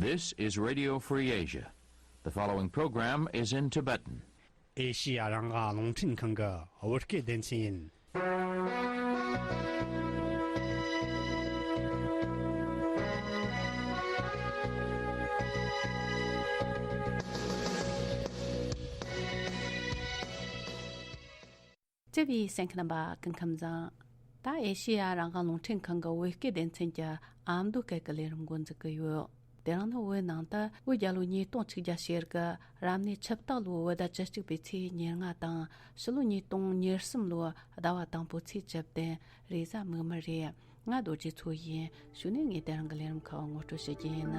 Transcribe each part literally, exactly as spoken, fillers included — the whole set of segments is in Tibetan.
This is Radio Free Asia. The following program is in Tibetan. ཨེ་ཤི་ཡ་རང་དབང་རླུང་འཕྲིན་ཁང་གི་བོད་སྐད་སྡེ་ཚན་ཡིན། བརྩེ་བའི་གསན་མཁན་རྣམ་པ་སྐུ་ཁམས་བཟང་། ད་ཨེ་ཤེ་ཡ་རང་དབང་རླུང་འཕྲིན་ཁང་གི་བོད་སྐད་སྡེ་ཚན་གྱི་ཨ་མདོ་སྐད་ཀྱི་ལས་རིམ་འགོ་འཛུགས་ཀྱི་ཡོད། དེ་རིང་ནི་བོད་ནང་དུ་བོད་རྒྱལ་ལོ་ཉིས་སྟོང་ཆིག་བརྒྱ་ཞེ་དགུ་རབ་གནས་ཆུ་སྟག་ལོའི་བོད་ཟླ་བཅུ་གཅིག་པའི་ཚེས་ཉེར་ལྔ་དང་ཕྱི་ལོ་ཉིས་སྟོང་ཉེར་གསུམ་ལོའི་ཟླ་བ་དང་པོའི་ཚེས་བཅུ་བདུན་རེས་གཟའ་མིག་དམར་རེད། ང་རྡོ་རྗེ་མཚོ་ཡིན། གཞུག་ནས་ངས་དེ་རིང་གི་ལས་རིམ་ཁག་ངོ་སྤྲོད་ཞུ་རྒྱུ་ཡིན།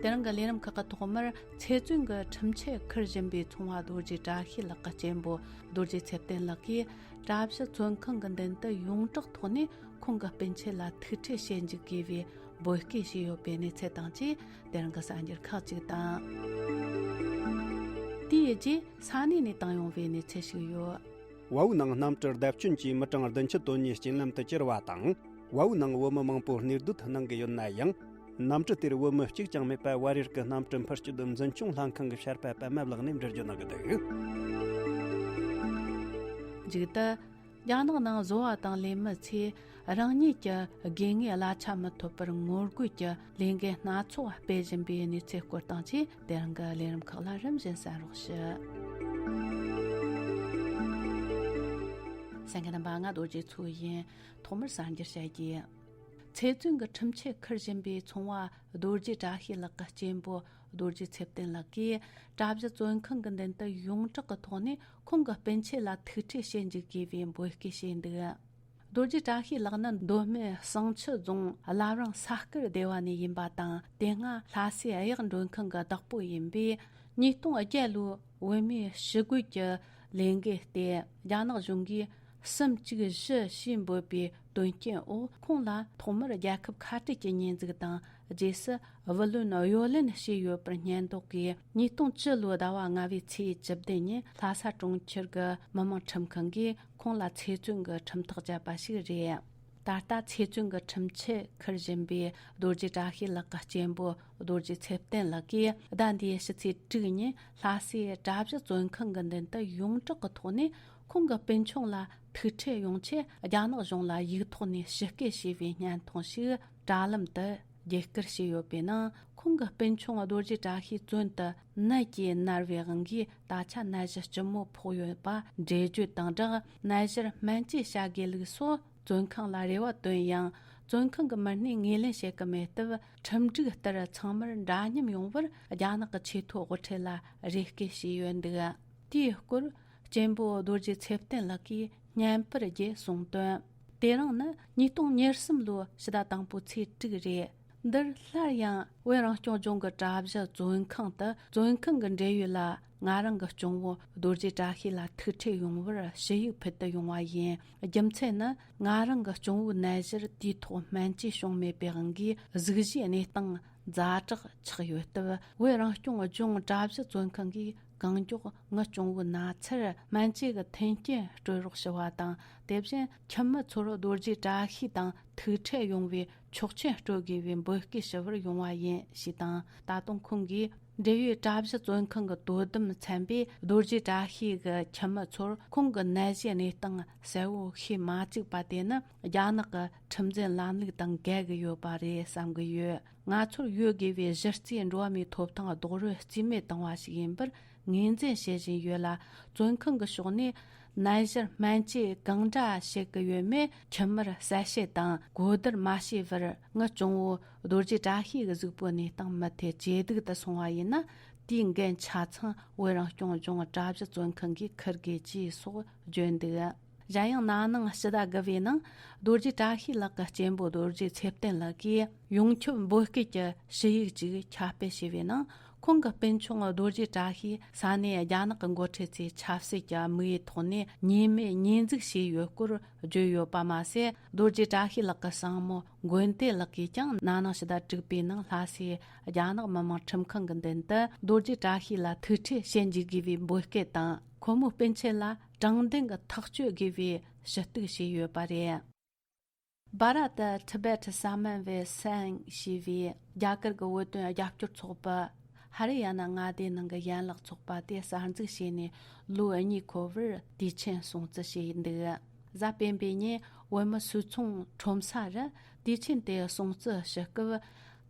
དེ་རིང་གི་ལས་རིམ་ཁག་གི་ཐོག་མར་ཚེ་བཙོན་གྱི་ཁྲིམས་ཆད་འཁུར་བཞིན་པའི་ཚོང་བ་རྡོ་རྗེ་བཀྲ་ཤིས་ལགས་ཀྱི་གཅེན་པོ་རྡོ་རྗེ་ཚེ་བརྟན་ལགས་ཀྱིས་གྲྭ་བཞི་བཙོན་ཁང་གི་མདུན་དུ་ཡོངས་གྲགས་ཐོག་ནས་ཁོང་གི་སྤུན་མཆེད་ལ་ཐུག་འཕྲད་བྱེད་འཇུག་དགོས་པའི་འབོད་སྐུལ་བྱས་ཡོད་པའི་གནས་ཚུལ་དང་བཅས་དེ་རིང་གི་གསར་འགྱུར་ཁག་ཅིག་དང་། དེའི་རྗེས་ས་གནས་ནས་བཏང་ཡོང་བའི་གནས་ཚུལ་ཞིག་ཡོད། ཝའུ་ནང་གནམ་གྲུ་བརྡབ་སྐྱོན་གྱིས་མི་གྲངས་བདུན་ཅུ་དོན་གཉིས་རྐྱེན་ལམ་དུ་གྱུར་བ་དང་། ཝའུ་ནང་བོད་མི་མང་པོ་གནས་སྡོད་གནང་གི་ཡོད་ན་ཡང་། གནམ་གྲུ་དེར་བོད་མི་གཅིག་ཀྱང་མེད་པར་བར་ཡུལ་གྱི་གནམ་གྲུ་འཕུར་སྐྱོད་འཛིན་སྐྱོང་ལྷན་ཁང་གི་བཤད་པ་པད་མ་ལགས་ནས་འགྲེལ་བརྗོད་གནང་གི་འདུག། མཇུག་ཏུ། རྒྱ་ནག་ནང་བཟོ་བ་དང་ལས་མི་ཚོས་རང་ཉིད་ཀྱི་དགོས་ངེས་གླ་ཆ་མི་ཐོབ་པར་ངོ་རྒོལ་གྱི་ལས་འགུལ་སྣ་ཚོགས་སྤེལ་བཞིན་པའི་གནས་ཚུལ་སྐོར་དང་བཅས་དེ་རིང་གི་ལས་རིམ་ཁག་ལ་རིམ་བཞིན་གསན་རོགས་ཞུ། གསན་མཁན་རྣམ་པ། ང་རྡོ་རྗེ་མཚོ་ཡིན། ཐོག་མར་གསར་འགྱུར་བཤད་རྒྱུ། ཚེ་བཙོན་གྱི་ཁྲིམས་ཆད་འཁུར་བཞིན་པའི་ཚོང་བ་རྡོ་རྗེ་བཀྲ་ཤིས་ལགས་ཀྱི་གཅེན་པོ་རྡོ་རྗེ་ཚེ་བརྟན་ལགས་ཀྱིས་གྲྭ་བཞི་བཙོན་ཁང་གི་མདུན་དུ་ཡོངས་གྲགས་ཀྱི་ཐོག་ནས་ཁོང་གི་སྤུན་མཆེད་ལ་ཐུག་འཕྲད་བྱེད་འཇུག་དགོས་པའི་འབོད་སྐུལ་བྱས་འདུག། རྡོ་རྗེ་བཀྲ་ཤིས་ལགས་ནི་མདོ་སྨད་བསང་ཆུ་རྫོང་བླ་བྲང་ས་དཀར་སྡེ་བ་ནས་ཡིན་པ་དང་། དེ་སྔ་ལྷ་སའི་གཡག་མགྲོན་ཁང་གི་བདག་པོ་ཡིན་པས། ཉིས་སྟོང་བརྒྱད་ལོའི་བོད་མིའི་ཞི་རྒོལ་གྱི་ལས་འགུལ་ལྟེ་རྒྱ་ནག་གཞུང་གིས་གསུམ་གཅིག་བཞི་ཞེས་འབོད་པའི་དོན་རྐྱེན་འོག་ཁོང་ལ་ཐོག་མར་རྒྱལ་ཁབ་ཁ་བྲལ་གྱི་ཉེས་འཛུགས་དང་། རྗེས་སུ་བུ་ལོན་གཡོ་ལེན་བྱས་ཡོད་པར་སྙད་འདོགས་ཀྱིས། ཉིས་སྟོང་བཅུ་ལོའི་ཟླ་བ་ལྔ་བའི་ཚེས་བཅུ་བདུན་ཉིན་ལྷ་ས་གྲོང་ཁྱེར་གྱི་མི་དམངས་ཁྲིམས་ཁང་གིས་ཁོང་ལ་ཚེ་བཙོན་གྱི་ཁྲིམས་ཐག་བཅད་པ་ཞིག་རེད། ད་ལྟ་ཚེ་བཙོན་གྱི་ཁྲིམས་ཆད་འཁུར་བཞིན་པའི་རྡོ་རྗེ་བཀྲ་ཤིས་ལགས་ཀྱི་གཅེན་པོ་རྡོ་རྗེ་ཚེ་བརྟན་ལགས་ཀྱིས་ཟླ་འདིའི་ཕྱི་ཚེས་དྲུག་ཉིན་ལྷ་སའི་གྲྭ་བཞི་བཙོན་ཁང་གི་མདུན་དུ་ཡོངས་གྲགས་ཀྱི་ཐོག་ནས་ཁོང་གི་སྤུན་ཆུང་ལ་ཐུག་འཕྲད་ཡོང་ཆེད་རྒྱ་ནག་གཞུང་ལ་ཡིག་ཐོག་ནས་ཞིབ་བསྐུལ་བྱས་པའི་བརྙན་ཐུང་ཞིག་དྲ་ལམ་དུ་བརྒྱུད་བསྐུར་བྱས་ཡོད་པའི་ནང་། ཁོང་གི་སྤུན་ཆུང་རྡོ་རྗེ་བཀྲ་ཤིས་བཙོན་དུ་ནད་ཀྱིས་མནར་བའི་དབང་གིས་ད་ཆ་ནད་གཞི་ལྕི་མོ་ཕོག་ཡོད་པ་འགྲེལ་བརྗོད་དང་སྦྲགས། ནད་གཞིར་སྨན་བཅོས་བྱ་དགོས་ལུགས་སོགས་བཙོན་ཁང་ལ་རེ་བ་བཏོན་ཡང་། བཙོན་ཁང་གི་མི་སྣས་ངོས་ལེན་བྱེད་ཀྱི་མེད་སྟབས། ཁྲིམས་སྒྲིག་ལྟར་ཚང་མར་འདྲ་མཉམ་ཡོང་བར་རྒྱ་ནག་གི་ཆེས་མཐོའི་དབུ་ཁྲིད་ལ་རེ་སྐུལ་བྱས་ཡོད་འདུག། དེའི་སྐོར་གཅེན་པོ་རྡོ་རྗེ་ཚེ་བརྟན་ལགས་ཀྱིས་བརྙན་པར་བརྒྱུད་གསུངས་དོན། དེ་རིང་ནི་ཉིས་སྟོང་ཉེར་གསུམ་ལོའི་ཕྱི་ཟླ་དང་པོའི་ཚེས་དྲུག་རེད། འདིར་སླར་ཡང་བོད་རང་སྐྱོང་ལྗོངས་ཀྱི་གྲྭ་བཞི་བཙོན་ཁང་དུ་བཙོན་ཁང་གི་འབྲེལ་ཡོད་ལ་ང་རང་གི་གཅུང་བོ་རྡོ་རྗེ་བཀྲ་ཤིས་ལ་ཐུག་འཕྲད་ཡོང་བར་ཞུ་ཡིག་ཕུལ་དུ་ཡོང་བ་ཡིན། རྒྱུ་མཚན་ནི་ང་རང་གི་གཅུང་བོའི་ནད་གཞིར་དུས་ཐོག་སྨན་བཅོས་བྱུང་མེད་པའི་དབང་གིས་གཟུགས་གཞིའི་གནས་སྟངས་ཛ་དྲག་ཆགས་ཡོད་སྟབས། བོད་རང་སྐྱོང་ལྗོངས་གྲྭ་བཞི་བཙོན་ཁང་གིས་གང་མགྱོགས་ངའི་གཅུང་བོའི་ན་ཚར་སྨན་བཅོས་ཀྱི་མཐུན་རྐྱེན་སྤྲོད་རོགས་ཞུ་བ་དང་། དེ་བཞིན་ཁྱིམ་མི་ཚོར་རྡོ་རྗེ་བཀྲ་ཤིས་དང་ཐུག་འཕྲད་ཡོང་བའི་ཆོག་མཆན་སྤྲོད་དགོས་པའི་འབོད་སྐུལ་ཞུ་བར་ཡོང་བ་ཡིན་ཞེས་དང་། ད་དུང་ཁོང་གིས་འབྲེལ་ཡོད་གྲྭ་བཞི་བཙོན་ཁང་གི་དོ་དམ་ཚན་པས་རྡོ་རྗེ་བཀྲ་ཤིས་ཀྱི་ཁྱིམ་མི་ཚོར་ཁོང་གི་ནད་གཞིའི་གནས་སྟངས་གསལ་བོ་ཤེས་མ་བཅུག་པ་དེ་ནི་རྒྱ་ནག་གི་ཁྲིམས་འཛིན་ལམ་ལུགས་དང་འགལ་གྱི་ཡོད་པ་རེད་བསམ་གྱི་ཡོད། ང་ཚོར་ཡོད་དགོས་པའི་གཞི་རྩའི་འགྲོ་བ་མིའི་ཐོབ་ཐང་རྡོག་རོལ་རྩིས་མེད་བཏང་བ་ཞིག་ཡིན་པར་ངོས་འཛིན་བྱེད་བཞིན་ཡོད་ལ། བཙོན་ཁང་གི་ཕྱོགས་ནས་ནད་གཞིར་སྨན་བཅོས་གང་འདྲ་བྱེད་ཀྱི་ཡོད་མེད་ཁྱིམ་མིར་གསལ་བཤད་དང་གོ་བསྡུར་མ་བྱས་བར། ངའི་གཅུང་བོ་རྡོ་རྗེ་བཀྲ་ཤིས་ཀྱི་གཟུགས་པོའི་གནས་སྟངས་མུ་མཐུད་ཇེ་སྡུག་ཏུ་སོང་བ་ཡིན་ན། དེའི་འགན་ཆ་ཚང་བོད་རང་སྐྱོང་ལྗོངས་གྲྭ་བཞི་བཙོན་ཁང་གིས་འཁུར་དགོས་ཅེས་སོགས་བརྗོད་འདུག། གཞན་ཡང་ན་ནིང་ཕྱི་ཟླ་དགུ་བའི་ནང་རྡོ་རྗེ་བཀྲ་ཤིས་ལགས་ཀྱི་གཅེན་པོ་རྡོ་རྗེ་ཚེ་བརྟན་ལགས་ཀྱིས་ཡོངས་ཁྱབ་འབོད་སྐུལ་གྱི་ཞུ་ཡིག་ཅིག་ཁྱབ་སྤེལ་བྱས་པའི་ནང་། ཁོང་གི་སྤུན་ཆུང་རྡོ་རྗེ་བཀྲ་ཤིས་ས་གནས་རྒྱ་ནག་གི་འགོ་ཁྲིད་ཚོས་ཆབ་སྲིད་ཀྱི་དམིགས་ཡུལ་ཐོག་ནས་ཉེས་མེད་ཉེས་འཛུགས་བྱས་ཡོད་སྐོར་བརྗོད་ཡོད་པ་མ་ཟད། རྡོ་རྗེ་བཀྲ་ཤིས་ལགས་ཀྱི་སྲིང་མོ་མགོན་བསྟན་ལགས་ཀྱིས་ཀྱང་ན་ནིང་ཕྱི་ཟླ་དྲུག་པའི་ནང་ལྷ་སའི་རྒྱ་ནག་མི་དམངས་ཁྲིམས་ཁང་གི་མདུན་དུ་རྡོ་རྗེ་བཀྲ་ཤིས་ལ་ཐུག་འཕྲད་བྱེད་འཇུག་དགོས་པའི་འབོད་སྐུལ་དང་། ཁོ་མོའི་སྤུན་མཆེད་ལ་དྲང་བདེན་གྱི་ཐག་གཅོད་དགོས་པའི་ཞུ་གཏུག་བྱས་ཡོད་པ་རེད། Bharat Tibet Samvaya Sangh ཞེས་པའི་རྒྱ་གར་གྱི་བོད་དོན་རྒྱབ་སྐྱོར་ཚོགས་པ། ཧ་རི་ཡ་ན་མངའ་སྡེའི་ནང་གི་ཡན་ལག་ཚོགས་པ་དེ་གསར་འཛུགས་བྱས་ནས་ལོ་གཉིས་འཁོར་བར་དུས་ཆེན་སྲུང་བརྩི་བྱས་འདུག་གཟའ་སྤེན་པའི་ཉིན་བོད་མི་སུད་ཚོང་ཁྲོམ་ས་རུ་དུས་ཆེན་དེ་སྲུང་བརྩི་ཞུ་སྐབས།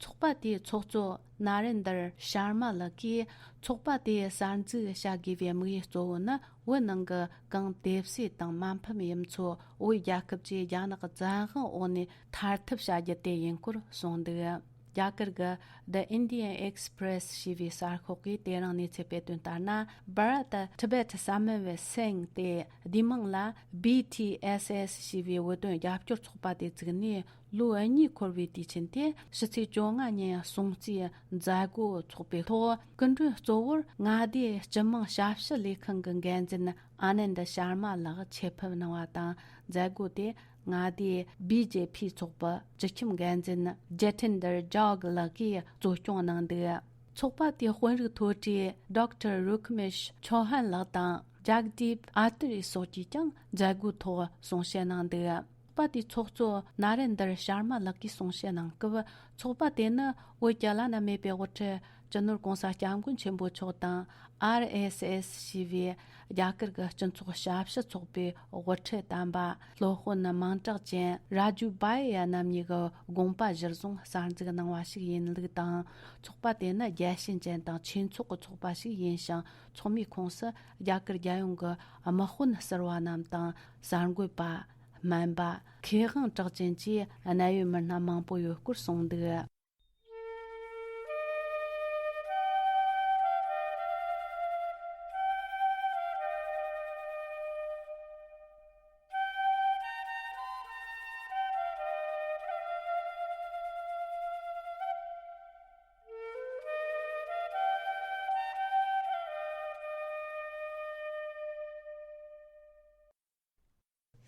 ཚོགས་པ་དེའི་ཚོགས་གཙོ་ན་རེན་དར་ཤར་མ་ལགས་ཀྱིས། ཚོགས་པ་དེ་གསར་འཛུགས་བྱ་དགོས་པའི་དམིགས་ཡུལ་གཙོ་བོ་ནི། བོད་ནང་གི་གང་དེབ་སྲིད་དང་མ་ཕམ་ཡུལ་ཚོ་བོད་རྒྱལ་ཁབ་ཀྱི་རྒྱ་ནག་བཙན་དབང་འོག་ནས་ཐར་ཐབས་བྱ་རྒྱུ་དེ་ཡིན་སྐོར་གསུངས་འདུག་རྒྱ་གར་གྱི་The Indian Express ཞེས་པའི་གསར་ཤོག་གིས་དེ་རིང་གནས་ཚུལ་སྤེལ་དོན་ལྟར་ན། Bharat Tibet Samvaya Sangh དེ་བསྡུས་མིང་ལ་B T S S ཞེས་པའི་བོད་དོན་རྒྱབ་སྐྱོར་ཚོགས་པ་དེ་བཙུགས་ནས། ལོ་གཉིས་འཁོར་བའི་དུས་ཆེན་དེ་ཕྱི་ཚེས་བཅོ་ལྔ་ཉིན་སྲུང་བརྩིའི་མཛད་སྒོ་འཚོགས་པའི་ཐོག་སྐུ་མགྲོན་གཙོ་བོར་མངའ་སྡེའི་སྤྱི་དམངས་ཞབས་ཞུ་ལས་ཁང་གི་འགན་འཛིན་ཨ་ནན་ད་ཤར་མ་ལགས་ཆེད་ཕེབས་གནང་བ་དང་། མཛད་སྒོ་དེ་མངའ་སྡེའི་B J P ཚོགས་པའི་སྤྱི་ཁྱབ་འགན་འཛིན་ཇེ་ཐིན་དར་ཇོག་ལགས་ཀྱིས་གཙོ་སྐྱོང་གནང་འདུག་ཚོགས་པ་དེའི་དཔོན་རིགས་མཐོ་གྲས་Doctor Rukmesh Chauhan ལགས་དང་Jagdeep Athare སོགས་ཀྱིས་ཀྱང་མཛད་སྒོའི་ཐོག་གསུང་བཤད་གནང་འདུག་ཚོགས་པ་དེའི་ཚོགས་གཙོ་ན་རེན་དར་ཤར་མ་ལགས་ཀྱིས་གསུང་བཤད་གནང་སྐབས། ཚོགས་པ་དེ་ནི་བོད་ཀྱི་བླ་ན་མེད་པའི་དབུ་ཁྲིད་སྤྱི་ནོར་༸གོང་ས་༸སྐྱབས་མགོན་ཆེན་པོ་མཆོག་དང་། R S S ཞེས་པའི་རྒྱ་གར་གྱི་སྤྱི་ཚོགས་ཞབས་ཞུ་ཚོགས་པའི་དབུ་ཁྲིད་དམ་པ་སློབ་དཔོན་མིང་གྲགས་ཅན་རཱ་ཇུ་བྷ་ཡ་རྣམ་གཉིས་ཀྱི་དགོངས་པ་གཞིར་བཟུང་གསར་འཛུགས་གནང་བ་ཞིག་ཡིན་ལུགས་དང་། ཚོགས་པ་དེ་ནི་རྒྱལ་ཞེན་ཅན་དང་ཆོས་ཚོགས་ཀྱི་ཚོགས་པ་ཞིག་ཡིན་ཞིང་། ཚོགས་མིའི་ཁོངས་སུ་རྒྱ་གར་རྒྱལ་ཡོངས་ཀྱི་དམག་དཔོན་ཟུར་པ་རྣམས་དང་། གསར་འགོད་པ། སྨན་པ། མཁས་དབང་གྲགས་ཅན་བཅས་གནད་ཡོད་མི་སྣ་མང་པོ་ཡོད་སྐོར་གསུངས་འདུག་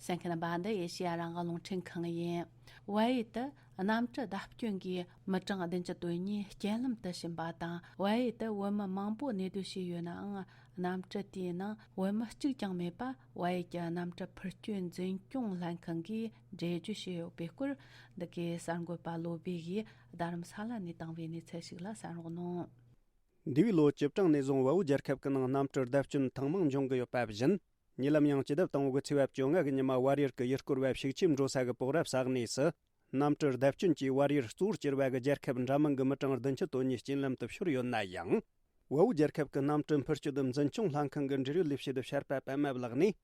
གསན་མཁན་རྣམ་པ། འདི་ཨེ་ཤེ་ཡ་རང་དབང་རླུང་འཕྲིན་ཁང་ཡིན། བལ་ཡུལ་དུ་གནམ་གྲུ་བརྡབ་སྐྱོན་གྱིས་མི་གྲངས་བདུན་ཅུ་དོན་གཉིས་རྐྱེན་ལམ་དུ་ཕྱིན་པ་དང་། བལ་ཡུལ་དུ་བོད་མི་མང་པོ་གནས་སྡོད་བྱས་ཡོད་ནའང་། གནམ་གྲུ་དེའི་ནང་བོད་མི་གཅིག་ཀྱང་མེད་པ། བལ་ཡུལ་གྱི་གནམ་གྲུ་འཕུར་སྐྱོད་འཛིན་སྐྱོང་ལྷན་ཁང་གིས་འགྲེལ་བརྗོད་བྱས་ཡོད་པའི་སྐོར། འདི་གའི་གསར་འགོད་པ་བློ་བྷེ་ཡིས་རྡ་རམ་ས་ལ་ནས་བཏང་བའི་གནས་ཚུལ་ཞིག་ལ་གསན་རོགས་གནང་། འདས་པའི་ལོ་བཅུ་གྲངས་ནས་བཟུང་བལ་པོ་རྒྱལ་ཁབ་ཀྱི་ནང་གནམ་གྲུ་བརྡབ་སྐྱོན་ཐེངས་མང་འབྱུང་གི་ཡོད་པ་བཞིན། ཉེ་ལམ་ཡང་སྤྱི་ཟླ་དང་པོ་གི་ཚེས་པ་བཅོ་ལྔ་གི་ཉི་མ་བལ་ཡུལ་གྱི་ཡུལ་སྐོར་བ་ཤུག་ཆེམ་འགྲོ་ས་གི་པོག་ར་ས་གནས་སུ། གནམ་གྲུ་བརྡབ་སྐྱོན་གྱིས་བལ་ཡུལ་གཙོ་བོར་གྱུར་པ་གི་རྒྱལ་ཁབ་འདྲ་མིན་གྱི་མི་གྲངས་བདུན་ཅུ་དོན་གཉིས་རྐྱེན་ལམ་དུ་ཤོར་ཡོད་ན་ཡང་། བལ་པོ་རྒྱལ་ཁབ་ཀྱི་གནམ་གྲུ་འཕུར་སྐྱོད་འཛིན་སྐྱོང་ལྷན་ཁང་གི་འབྲེལ་ཡོད་ལས་བྱེད་བྱ་བ་པདྨ་ལགས་ནས།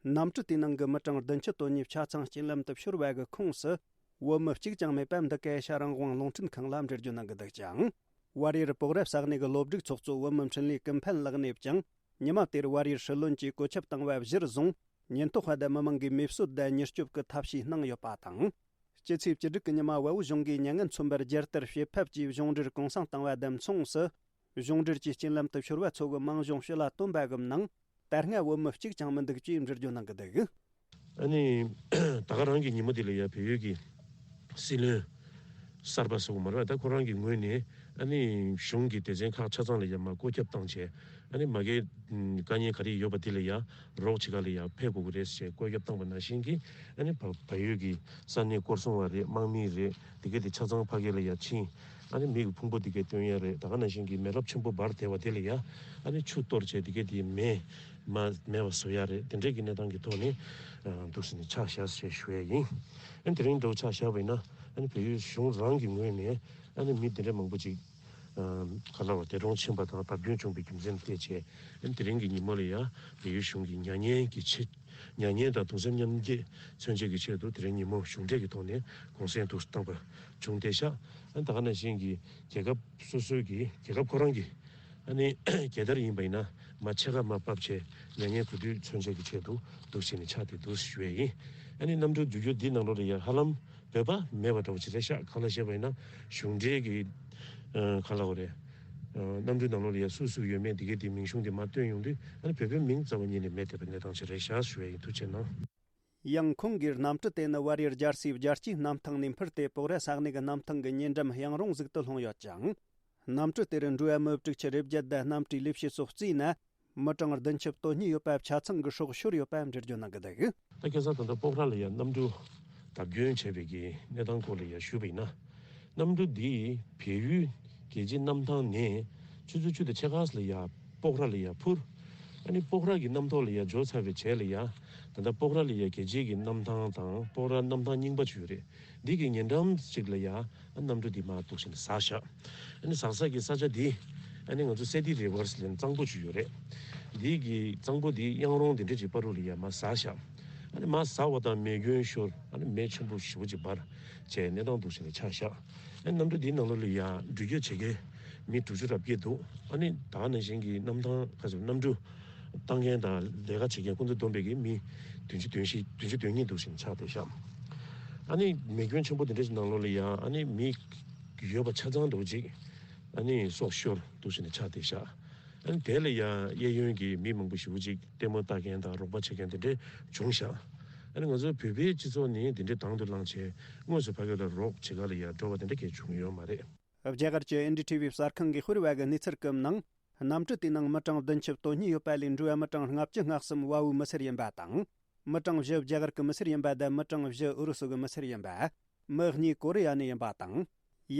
གནམ་གྲུ་དེའི་ནང་གི་མི་གྲངས་བདུན་ཅུ་དོན་གཉིས་ཆ་ཚང་རྐྱེན་ལམ་དུ་ཤོར་བ་གི་ཁོངས་སུ། བོད་མི་གཅིག་ཀྱང་མེད་པ་འདི་ག་ཨེ་ཤ་རང་དབང་རླུང་འཕྲིན་ཁང་ལ་འགྲེལ་བརྗོད་གནང་གི་འདུག་ཅིང་། བལ་ཡུལ་པོག་ར་ས་གནས་ཀྱི་སློབ་ཕྲུག་ཚོགས་གཙོ་བོད་མི་འཕྲིན་ལས་ཀུན་ཕན་ལགས་ནས་ཀྱང་། ཉི་མ་དེར་བལ་ཡུལ་སྲིད་བློན་གྱིས་བཀོད་ཁྱབ་བཏང་བ་གཞིར་བཟུང་། ཉེན་རྟོག་པ་དང་མི་མང་གིས་མེ་གསོད་དང་མྱུར་སྐྱོབ་ཀྱི་ཐབས་ཤེས་གནང་ཡོད་པ་དང་། སྤྱི་ཚེས་བཅུ་དྲུག་གི་ཉི་མ་བལ་པོ་གཞུང་གིས་མྱ་ངན་མཚོན་པར་རྒྱལ་དར་ཕྱེད་ཕབ་ཀྱིས་གཞུང་འབྲེལ་གུང་སེང་བཏང་བ་དང་མཚུངས་སུ། གཞུང་འབྲེལ་གྱི་རྐྱེན་ལམ་དུ་ཤོར་བ་ཚོ་གི་མིང་གཞུང་ཕྱི་ལ་བཏོན་པ་གི་ནང་། ད་སྔ་བོད་མི་གཅིག་ཀྱང་མི་འདུག་ཅེས་འགྲེལ་བརྗོད་གནང་གི་འདུག་ཨ་ནི། ད་ག་རང་གི་ཉིན་མོ་དེ་ལ་ཡ་བལ་ཡུལ་གྱི་སྲིད་བློན་གསར་པ་སོགས་མ་རེད་པ། ད་ཁོ་རང་གི་ངོས་ནས་ཨ་ནི་གཞུང་གི་སྡེ་ཚན་ཁག་ཆ་ཚང་ལ་ཡ་མར་བཀོད་ཁྱབ་བཏང་བྱས། ཨ་ནི་མ་གི་དཀའ་ངལ་ག་རེ་ཡོད་པ་དེ་ལ་ཡ་རོགས་བྱེད་ག་ལ་ཡ་ཕེབས་དགོས་ཀྱི་རེད་ཟེར་བཀོད་ཁྱབ་བཏང་པ་ནང་བཞིན་གྱི། ཨ་ནི་བལ་བལ་ཡུལ་གྱི་ས་གནས་སྐོར་སྲུང་བ་རེད། དམག་མི་རེད། དེ་གས་དེ་ཆ་ཚང་ཕ་གི་ལ་ཡ་ཕྱིན། ཨ་ནི་མི་གི་ཕུང་པོ་དེ་གས་སྟོན་ཡ་རེད། ད་ག་ནང་བཞིན་གྱི་མེ་རླབས་ཆེན་པོ་འབར་བསྡད་པ་དེ་ལ་ཡ་ཨ་ནི་ཆུ་གཏོར་བྱས་དེ་གས་དེ་མེ་མ་མེད་པ་བཟོ་ཡ་རེད། དེ་འདྲས་ཀྱི་གནས་སྟངས་ཀྱི་ཐོག་ནས་འདུག་སེ་ནས་ཕྱག་བཞག་ཞེས་ཞུ་ཡ་ཡིན། ཨ་ནི་དེ་རིང་འདྲ་བོ་ཕྱག་བཞག་པ་ཡིན་ན། ཨ་ནི་བལ་ཡུལ་གཞུང་རང་གི་ངོས་ནས་ཨ་ནི་མི་དེ་འདྲས་མང་པོ་ཅིག་ག་ལ་བ་འདས་གྲོངས་ཕྱིན་པ་དང་བརྡབ་སྐྱོན་བྱུང་པའི་རྒྱུ་མཚན་བལྟས་བྱས། ཨ་ནི་དེ་རིང་གི་ཉིན་མོ་ལ་ཡ་བལ་ཡུལ་གཞུང་གི་མྱ་ངན་གྱི་ཆེད། མྱ་ངན་དང་གདུང་སེམས་མཉམ་སྐྱེད་མཚོན་བྱེད་ཀྱི་ཆེད་དུ་དེ་རིང་ཉིན་མོ་གཞུང་འབྲེལ་གྱི་ཐོག་ནས་གུང་སེང་དུ་བཏང་པ་བྱུང་བསྡད་ཤག་ཨ་ནི་ད་ག་ནང་བཞིན་གྱི་རྒྱལ་ཁབ་སོ་སོའི་གི་རྒྱལ་ཁབ་ཁོ་རང་གི་ཨ་ནི་རྒྱལ་དར་ཡིན་པ་ཡིན་ན་མར་ཕྱེད་ཀ་མར་ཕབ་བྱས། མྱ་ངན་གུས་འདུད་མཚོན་བྱེད་ཀྱི་ཆེད་དུ་འདུག་སེ་ནས་ཕྱག་དེ་འདུག་སེ་ཞུ་ཡས་ཡིན། ཨ་ནི་གནམ་གྲུ་བསྡུ་རྒྱུ་འདི་ནང་ལོགས་ལ་ཡ་ཧ་ལམ་བོད་པ་མེད་པ་འདྲ་བོ་ཅིག་རེད་ཤག་གང་ལ་བཤད་པ་ཡིན་ན་གཞུང་འབྲེལ་གྱི་ཨ་གང་ལ་བ་རེད། ཨ་གནམ་གྲུ་ནང་ལོགས་ལ་ཡ་སུ་སུ་ཡོད་མེད་འདི་གའི་དེ་མིང་གཞུང་དེ་མར་བཏོན་ཡོང་དུས། ཨ་ནི་བོད་པའི་མིང་རྩ་བ་ཉིད་ནས་མེད་བསྡད་པའི་གནས་སྟངས་ཅིག་རེད་ཤག་ཞུ་ཡས་ཡིན། ཐུགས་རྗེ་གནང་། ཡང་ཁོང་གིས་གནམ་གྲུ་དེ་ནི་བལ་ཡུལ་རྒྱལ་སའི་རྒྱལ་སྤྱིའི་གནམ་ཐང་ནས་འཕུར་ཏེ་པོག་ར་ས་གནས་ཀྱི་གནམ་ཐང་གི་ཉེ་འགྲམ་གཡང་རུང་ཟིག་ཏུ་ལྷུང་ཡོད་ཅིང་། གནམ་གྲུ་དེར་འགྲོ་བ་མི་དྲུག་ཅུ་རེ་བརྒྱད་དང་གནམ་གྲུའི་ལས་བྱེད་སོགས་བརྩིས་ན། མི་གྲངས་བདུན་ཅུ་དོན་གཉིས་ཡོད་པ་ཆ་ཚང་གི་སྲོག་ཤོར་ཡོད་པ་འགྲེལ་བརྗོད་གནང་གི་འདུག་ད་ཁ་སང་ད་ལྟ་པོག་ར་ལ་ཡ་གནམ་གྲུ་ བརྡབ་སྐྱོན་བྱས་པའི་གི་གནས་སྟངས་སྐོར་ལ་ཡ་ཞུས་པ་ཡིན་ན། གནམ་གྲུ་འདི་བལ་ཡུལ་རྒྱལ་སྤྱིའི་གནམ་ཐང་ནས་ཆུ་ཚོད་བཅུ་དང་ཕྱེད་ཀ་ཙམ་ལ་ཡ་སྤོག་ར་ལ་ཡ་འཕུར། ཨ་ནི་སྤོག་ར་གི་གནམ་ཐོག་ལ་ཡ་འབྱོར་ཚར་བའི་རྗེས་ལ་ཡ། ད་ལྟ་སྤོག་ར་ལ་ཡ་རྒྱལ་སྤྱིའི་གི་གནམ་ཐང་དང་སྤོག་ར་གནམ་ཐང་རྙིང་པ་ཅིག་ཡོད་རེད། འདི་གི་ཉེ་འགྲམ་ཅིག་ལ་ཡ། ཨ་གནམ་གྲུ་འདི་མར་འདུག་བྱས་ནས་ཟགས་བཞག་ཨ་ནི་ཟགས་ས་གི་ས་ཆ་འདི། ཨ་ནི་ང་ཚོ་སེ་ཏི་རི་ཝར་ཟེར་ནས་གཙང་པོ་ཅིག་ཡོད་རེད། འདི་གི་གཙང་པོ་འདི་གཡང་རོང་འདི་འདྲ་ཅིག་བར་དུ་ལ་ཡ་མར་ཟགས་བཞག་ཨ་ནི་མར་ཟགས་པ་དང་མེ་སྐྱོན་ཤོར། ཨ་ནི་མེ་ཆེན་པོ་ཞེ་པོ་ཅིག་འབར། བྱས་གནས་སྟངས་འདུག་བྱས་ནས་ཆགས་བཞག་ཨ་ནི་གནམ་གྲུ་འདིའི་ནང་ལོགས་ལ་ཡ་འགྲུལ་སྐྱོད་བྱེད་མཁན་མི་དྲུག་ཅུ་རེ་བརྒྱད་འདུག་ཨ་ནི་ད་ག་ནང་བཞིན་གྱི་གནམ་ཐང་ཁ་ཚུར་གནམ་གྲུ་བཏང་མཁན་དང་ལས་ཀ་བྱེད་མཁན་ཀུན་ཏུ་བསྡོམས་པའི་གི་མི་བདུན་ཅུ་དོན་བཞི་བདུན་ཅུ་དོན་གཉིས་འདུག་བྱས་ནས་ཆགས་བསྡད་བཞག་ཨ་ནི་མེ་སྐྱོན་ཆེན་པོ་འདི་འདྲ་ཞིག་ནང་ལོགས་ལ་ཡ་ཨ་ནི་མི་ཡོད་པ་ཆ་ཚང་འདྲ་བོ་ཅིག་ཨ་ནི་སྲོག་ཤོར་འདུག་བྱས་ནས་ཆགས་བསྡད་བཞག་ཨ་ནི་དེ་ལ་ཡ་གཡས་གཡོན་གྱི་མི་མང་པོ་ཞེ་པོ་ཅིག་ལྟད་མོ་ལྟ་མཁན་དང་རོགས་པ་བྱེད་མཁན་དེ་འདྲ་བྱུང་བཞག་ཨ་ནི་ང་ཚོའི་བོད་པའི་སྤྱི་ཚོགས་ནི་དེ་འདྲའི་དང་དུ་བླངས་བྱས་དངོས་སུ་ཕ་གི་ལ་རོགས་བྱེད་ག་ལ་ཡ་འགྲོ་བ་དེ་འདྲ་གས་བྱུང་ཡོད་མ་རེད། རྒྱ་གར་གྱི་ཨེན་ཌི་ཊི་ཝི་གསར་ཁང་གིས་ཤོད་པའི་གནས་ཚུལ་སྐབས་ནང་། གནམ་གྲུ་དེའི་ནང་མི་གྲངས་བདུན་ཅུ་དོན་གཉིས་ཡོད་པ་ལས་འགྲོ་བ་མི་གྲངས་ལྔ་བཅུ་ང་གསུམ་བལ་པོའི་མི་སེར་ཡིན་པ་དང་། མི་གྲངས་བཞི་རྒྱ་གར་གྱི་མི་སེར་ཡིན་པ་དང་མི་གྲངས་བཞི་ཨུ་རུ་སུ་གི་མི་སེར་ཡིན་པ། མི་གཉིས་ཀོ་རི་ཡ་ནས་ཡིན་པ་དང་།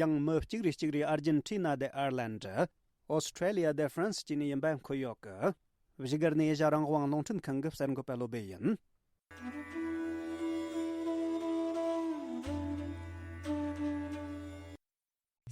ཡང་མི་གཅིག་རེ་གཅིག་རེ་ཨར་ཇེན་ཊི་ན་དང་ཨར་ལན་ཌི། ཨོ་སི་ཁྲེ་ལི་ཡ་དང་ཧྥ་རན་སི་བཅས་ནས་ཡིན་པ་འཁོད་ཡོད་ཀི། བཞུགས་སྒར་ནས་ཨེ་ཤ་རང་དབང་རླུང་འཕྲིན་ཁང་གི་གསར་འགོད་པ་བློ་སྦེ་ཡིན།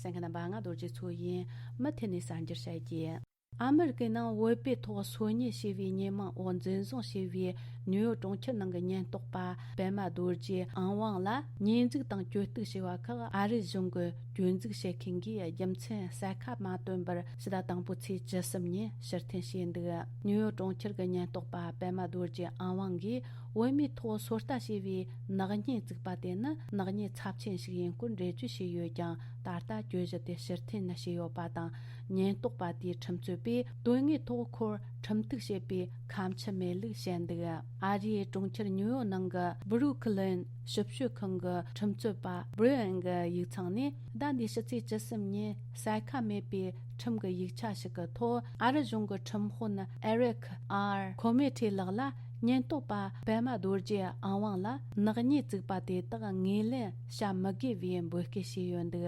གསན་མཁན་རྣམ་པ་ང་རྡོ་རྗེ་མཚོ་ཡིན། མུ་མཐུད་ནས་གསར་འགྱུར་བཤད་རྒྱུ། ཨ་མི་རི་ཀའི་ནང་བོད་པའི་ཐོག་སོ་ཉུལ་བྱས་པའི་ཉེས་མིང་འོག་འཛིན་བཟུང་བྱས་པའི་ནིའུ་ཡོག་གྲོང་ཁྱེར་ནང་གི་ཉེན་རྟོག་པ་པད་མ་རྡོ་རྗེ་ཨང་དབང་ལ་ཉེས་འཛུགས་དང་གྱོད་གཏུག་བྱས་པ་ཁག་ཨ་རི་གཞུང་གིས་གྱོད་འཛུགས་བྱེད་མཁན་གྱིས་རྒྱུ་མཚན་གསལ་ཁ་མ་བཏོན་པར་ཕྱི་ཟླ་དང་པོའི་ཚེས་བཅུ་གསུམ་ཉིན་ཕྱིར་འཐེན་བྱས་འདུག་ནིའུ་ཡོག་གྲོང་ཁྱེར་གྱི་ཉེན་རྟོག་པ་པད་མ་རྡོ་རྗེ་ཨང་དབང་གིས་བོད་མིའི་ཐོག་ཚོད་ལྟ་བྱས་པའི་ནག་ཉེས་བཙུགས་པ་དེ་ནི་ནག་ཉེས་ཚབས་ཆེན་ཞིག་ཡིན་སྐོར་འགྲེལ་བརྗོད་བྱས་ཡོད་ཀྱང་། ད་ལྟ་གྱོད་གཞི་དེ་ཕྱིར་འཐེན་བྱས་ཡོད་པ་དང་། ཉེན་རྟོག་པ་དེའི་ཁྲིམས་རྩོད་པས་དོན་དངོས་ཐོག་ཁོར་ཁྲིམས་གཏུག་བྱེད་པའི་ཁ་མཆུ་མེད་ལུགས་བཤད་འདུག་ཨ་རིའི་གྲོང་ཁྱེར་ཉིའུ་ཡོག་ནང་གི་སྦུ་རུག་ལིན་ཞིབ་དཔྱོད་ཁང་གི་ཁྲིམས་རྩོད་པ་སྦྲི་ཨན་གྱི་ཡིག་ཚང་ནས་ཟླ་འདིའི་ཕྱི་ཚེས་བཅུ་གསུམ་ཉིན་གསལ་ཁ་མེད་པའི་ཁྲིམས་ཀྱི་ཡིག་ཆ་ཞིག་གི་ཐོག་ཨ་རི་གཞུང་གི་ཁྲིམས་དཔོན་ཨེ་རིག་ཨར་ཁོ་མེ་ཁྲི་ལགས་ལ་ཉེན་རྟོག་པ་པད་མ་རྡོ་རྗེ་ཨང་དབང་ལ་ནག་ཉེས་བཙུགས་པ་དེ་དག་ངོས་ལེན་བྱ་མི་དགོས་པའི་འབོད་སྐུལ་བྱས་ཡོད་འདུག་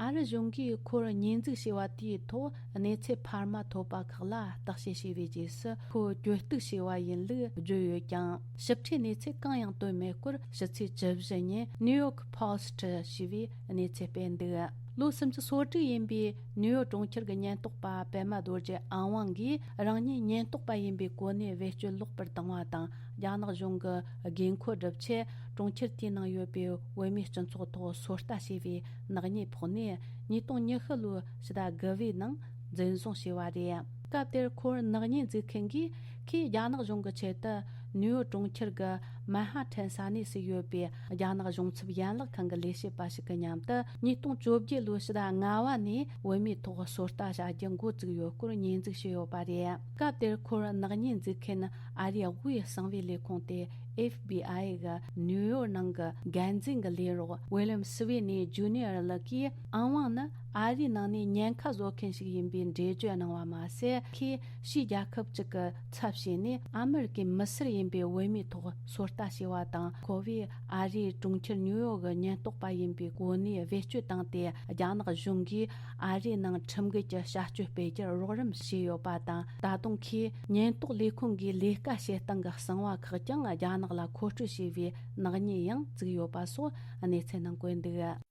ཨ་རི་གཞུང་གིས་ཁོར་ཉེས་འཛུགས་བྱས་པ་དེའི་ཐོག་གནས་ཚུལ་འཕར་མ་ཐོབ་པ་ཁག་ལ་བརྟག་དཔྱད་བྱས་པའི་རྗེས་སུ་ཁོ་གྱོད་གཏུག་བྱས་པ་ཡིན་ལུགས་བརྗོད་ཡོད་ཀྱང་། ཞིབ་ཕྲའི་གནས་ཚུལ་གང་ཡང་བཏོན་མེད་སྐོར་ཕྱི་ཚེས་བཅུ་བཞི་ཉིན་ནིའུ་ཡོག་པོ་སི་ཊི་ཞེས་པའི་གནས་ཚུལ་སྤེལ་འདུག་ལོ་སུམ་ཅུ་སོ་དྲུག་ཡིན་པའི་ནིའུ་ཡོག་གྲོང་ཁྱེར་གྱི་ཉེན་རྟོག་པ་པད་མ་རྡོ་རྗེ་ཨང་དབང་གིས་རང་ཉིད་ཉེན་རྟོག་པ་ཡིན་པའི་གོ་གནས་བེད་སྤྱོད་ལོག་པར་བཏང་བ་དང་། རྒྱ་ནག་གཞུང་གི་དགོས་མཁོ་སྒྲུབ་ཆེད་གྲོང་ཁྱེར་དེའི་ནང་ཡོད་པའི་བོད་མིའི་སྤྱི་ཚོགས་ཐོག་ཚོད་ལྟ་བྱས་པའི་ནག་ཉེས་ཕོག་ནས་ཉིས་སྟོང་ཉི་ཤུ་ལོའི་ཕྱི་ཟླ་དགུ་པའི་ནང་འཛིན་བཟུང་བྱས་པ་རེད། སྐབས་དེར་ཁོར་ནག་ཉེས་འཛུགས་མཁན་གྱིས་ཁོས་རྒྱ་ནག་གཞུང་གི་ཆེད་དུ་ནིའུ་ཡོག་གྲོང་ཁྱེར་གྱི་མན་ཧ་ཐན་ས་གནས་སུ་ཡོད་པའི་རྒྱ་ནག་གཞུང་ཚབ་ཡན་ལག་ཁང་གི་ལས་བྱེད་པ་ཞིག་གི་མཉམ་དུ་ཉིས་སྟོང་བཅོ་བརྒྱད་ལོའི་ཕྱི་ཟླ་ལྔ་པ་ནས་བོད་མིའི་ཐོག་ཚོད་ལྟ་བྱ་རྒྱུ་འགོ་བཙུགས་ཡོད་སྐོར་ཉེས་འཛུགས་བྱས་ཡོད་པ་རེད། སྐབས་དེར་ཁོར་ནག་ཉེས་འཛུགས་མཁན་ཨ་རིའི་དབུས་གསང་བའི་ལས་ཁུངས་ཏེ་ཨེཕ་བི་ཨའི་གི་ནིའུ་ཡོག་ནང་གི་འགན་འཛིན་གྱི་ལས་རོགས་ཝི་ལིམ་སི་ཝི་ནི་ཇུ་ནི་ཡར་ལགས་ཀྱིས་ཨང་དབང་ནི་ཨ་རིའི་ནང་ནས་ཉེན་ཁ་བཟོ་མཁན་ཞིག་ཡིན་པའི་འགྲེལ་བརྗོད་གནང་བ་མ་ཟད། ཁོས་ཕྱིའི་རྒྱལ་ཁབ་ཅིག་གི་ཚབ་བྱས་ནས་ཨ་མི་རི་ཀའི་མི་སེར་ཡིན་པའི་བོད་མིའི་ཐོག་ཚོད་ལྟ་བྱས་པ་དང་། ཁོ་བོས་ཨ་རིའི་གྲོང་ཁྱེར་ཉིའུ་ཡོག་གི་ཉེན་རྟོག་པ་ཡིན་པའི་གོ་གནས་བེད་སྤྱོད་བཏང་སྟེ། རྒྱ་ནག་གཞུང་གིས་ཨ་རིའི་ནང་ཁྲིམས་འགལ་གྱི་བྱ་སྤྱོད་སྤེལ་རྒྱུར་རོགས་རམ་བྱས་ཡོད་པ་དང་། ད་དུང་ཁོས་ཉེན་རྟོག་ལས་ཁུངས་ཀྱི་ལས་ཀ་བྱེད་སྟངས་ཀྱི་གསང་བ་ཁག་ཀྱང་རྒྱ་ནག་ལ་མཁོ་སྤྲོད་བྱས་པའི་ནག་ཉེས་ཡང་བཙུགས་ཡོད་པ་སོགས་གནས་ཚུལ་ནང་བཀོད་འདུག་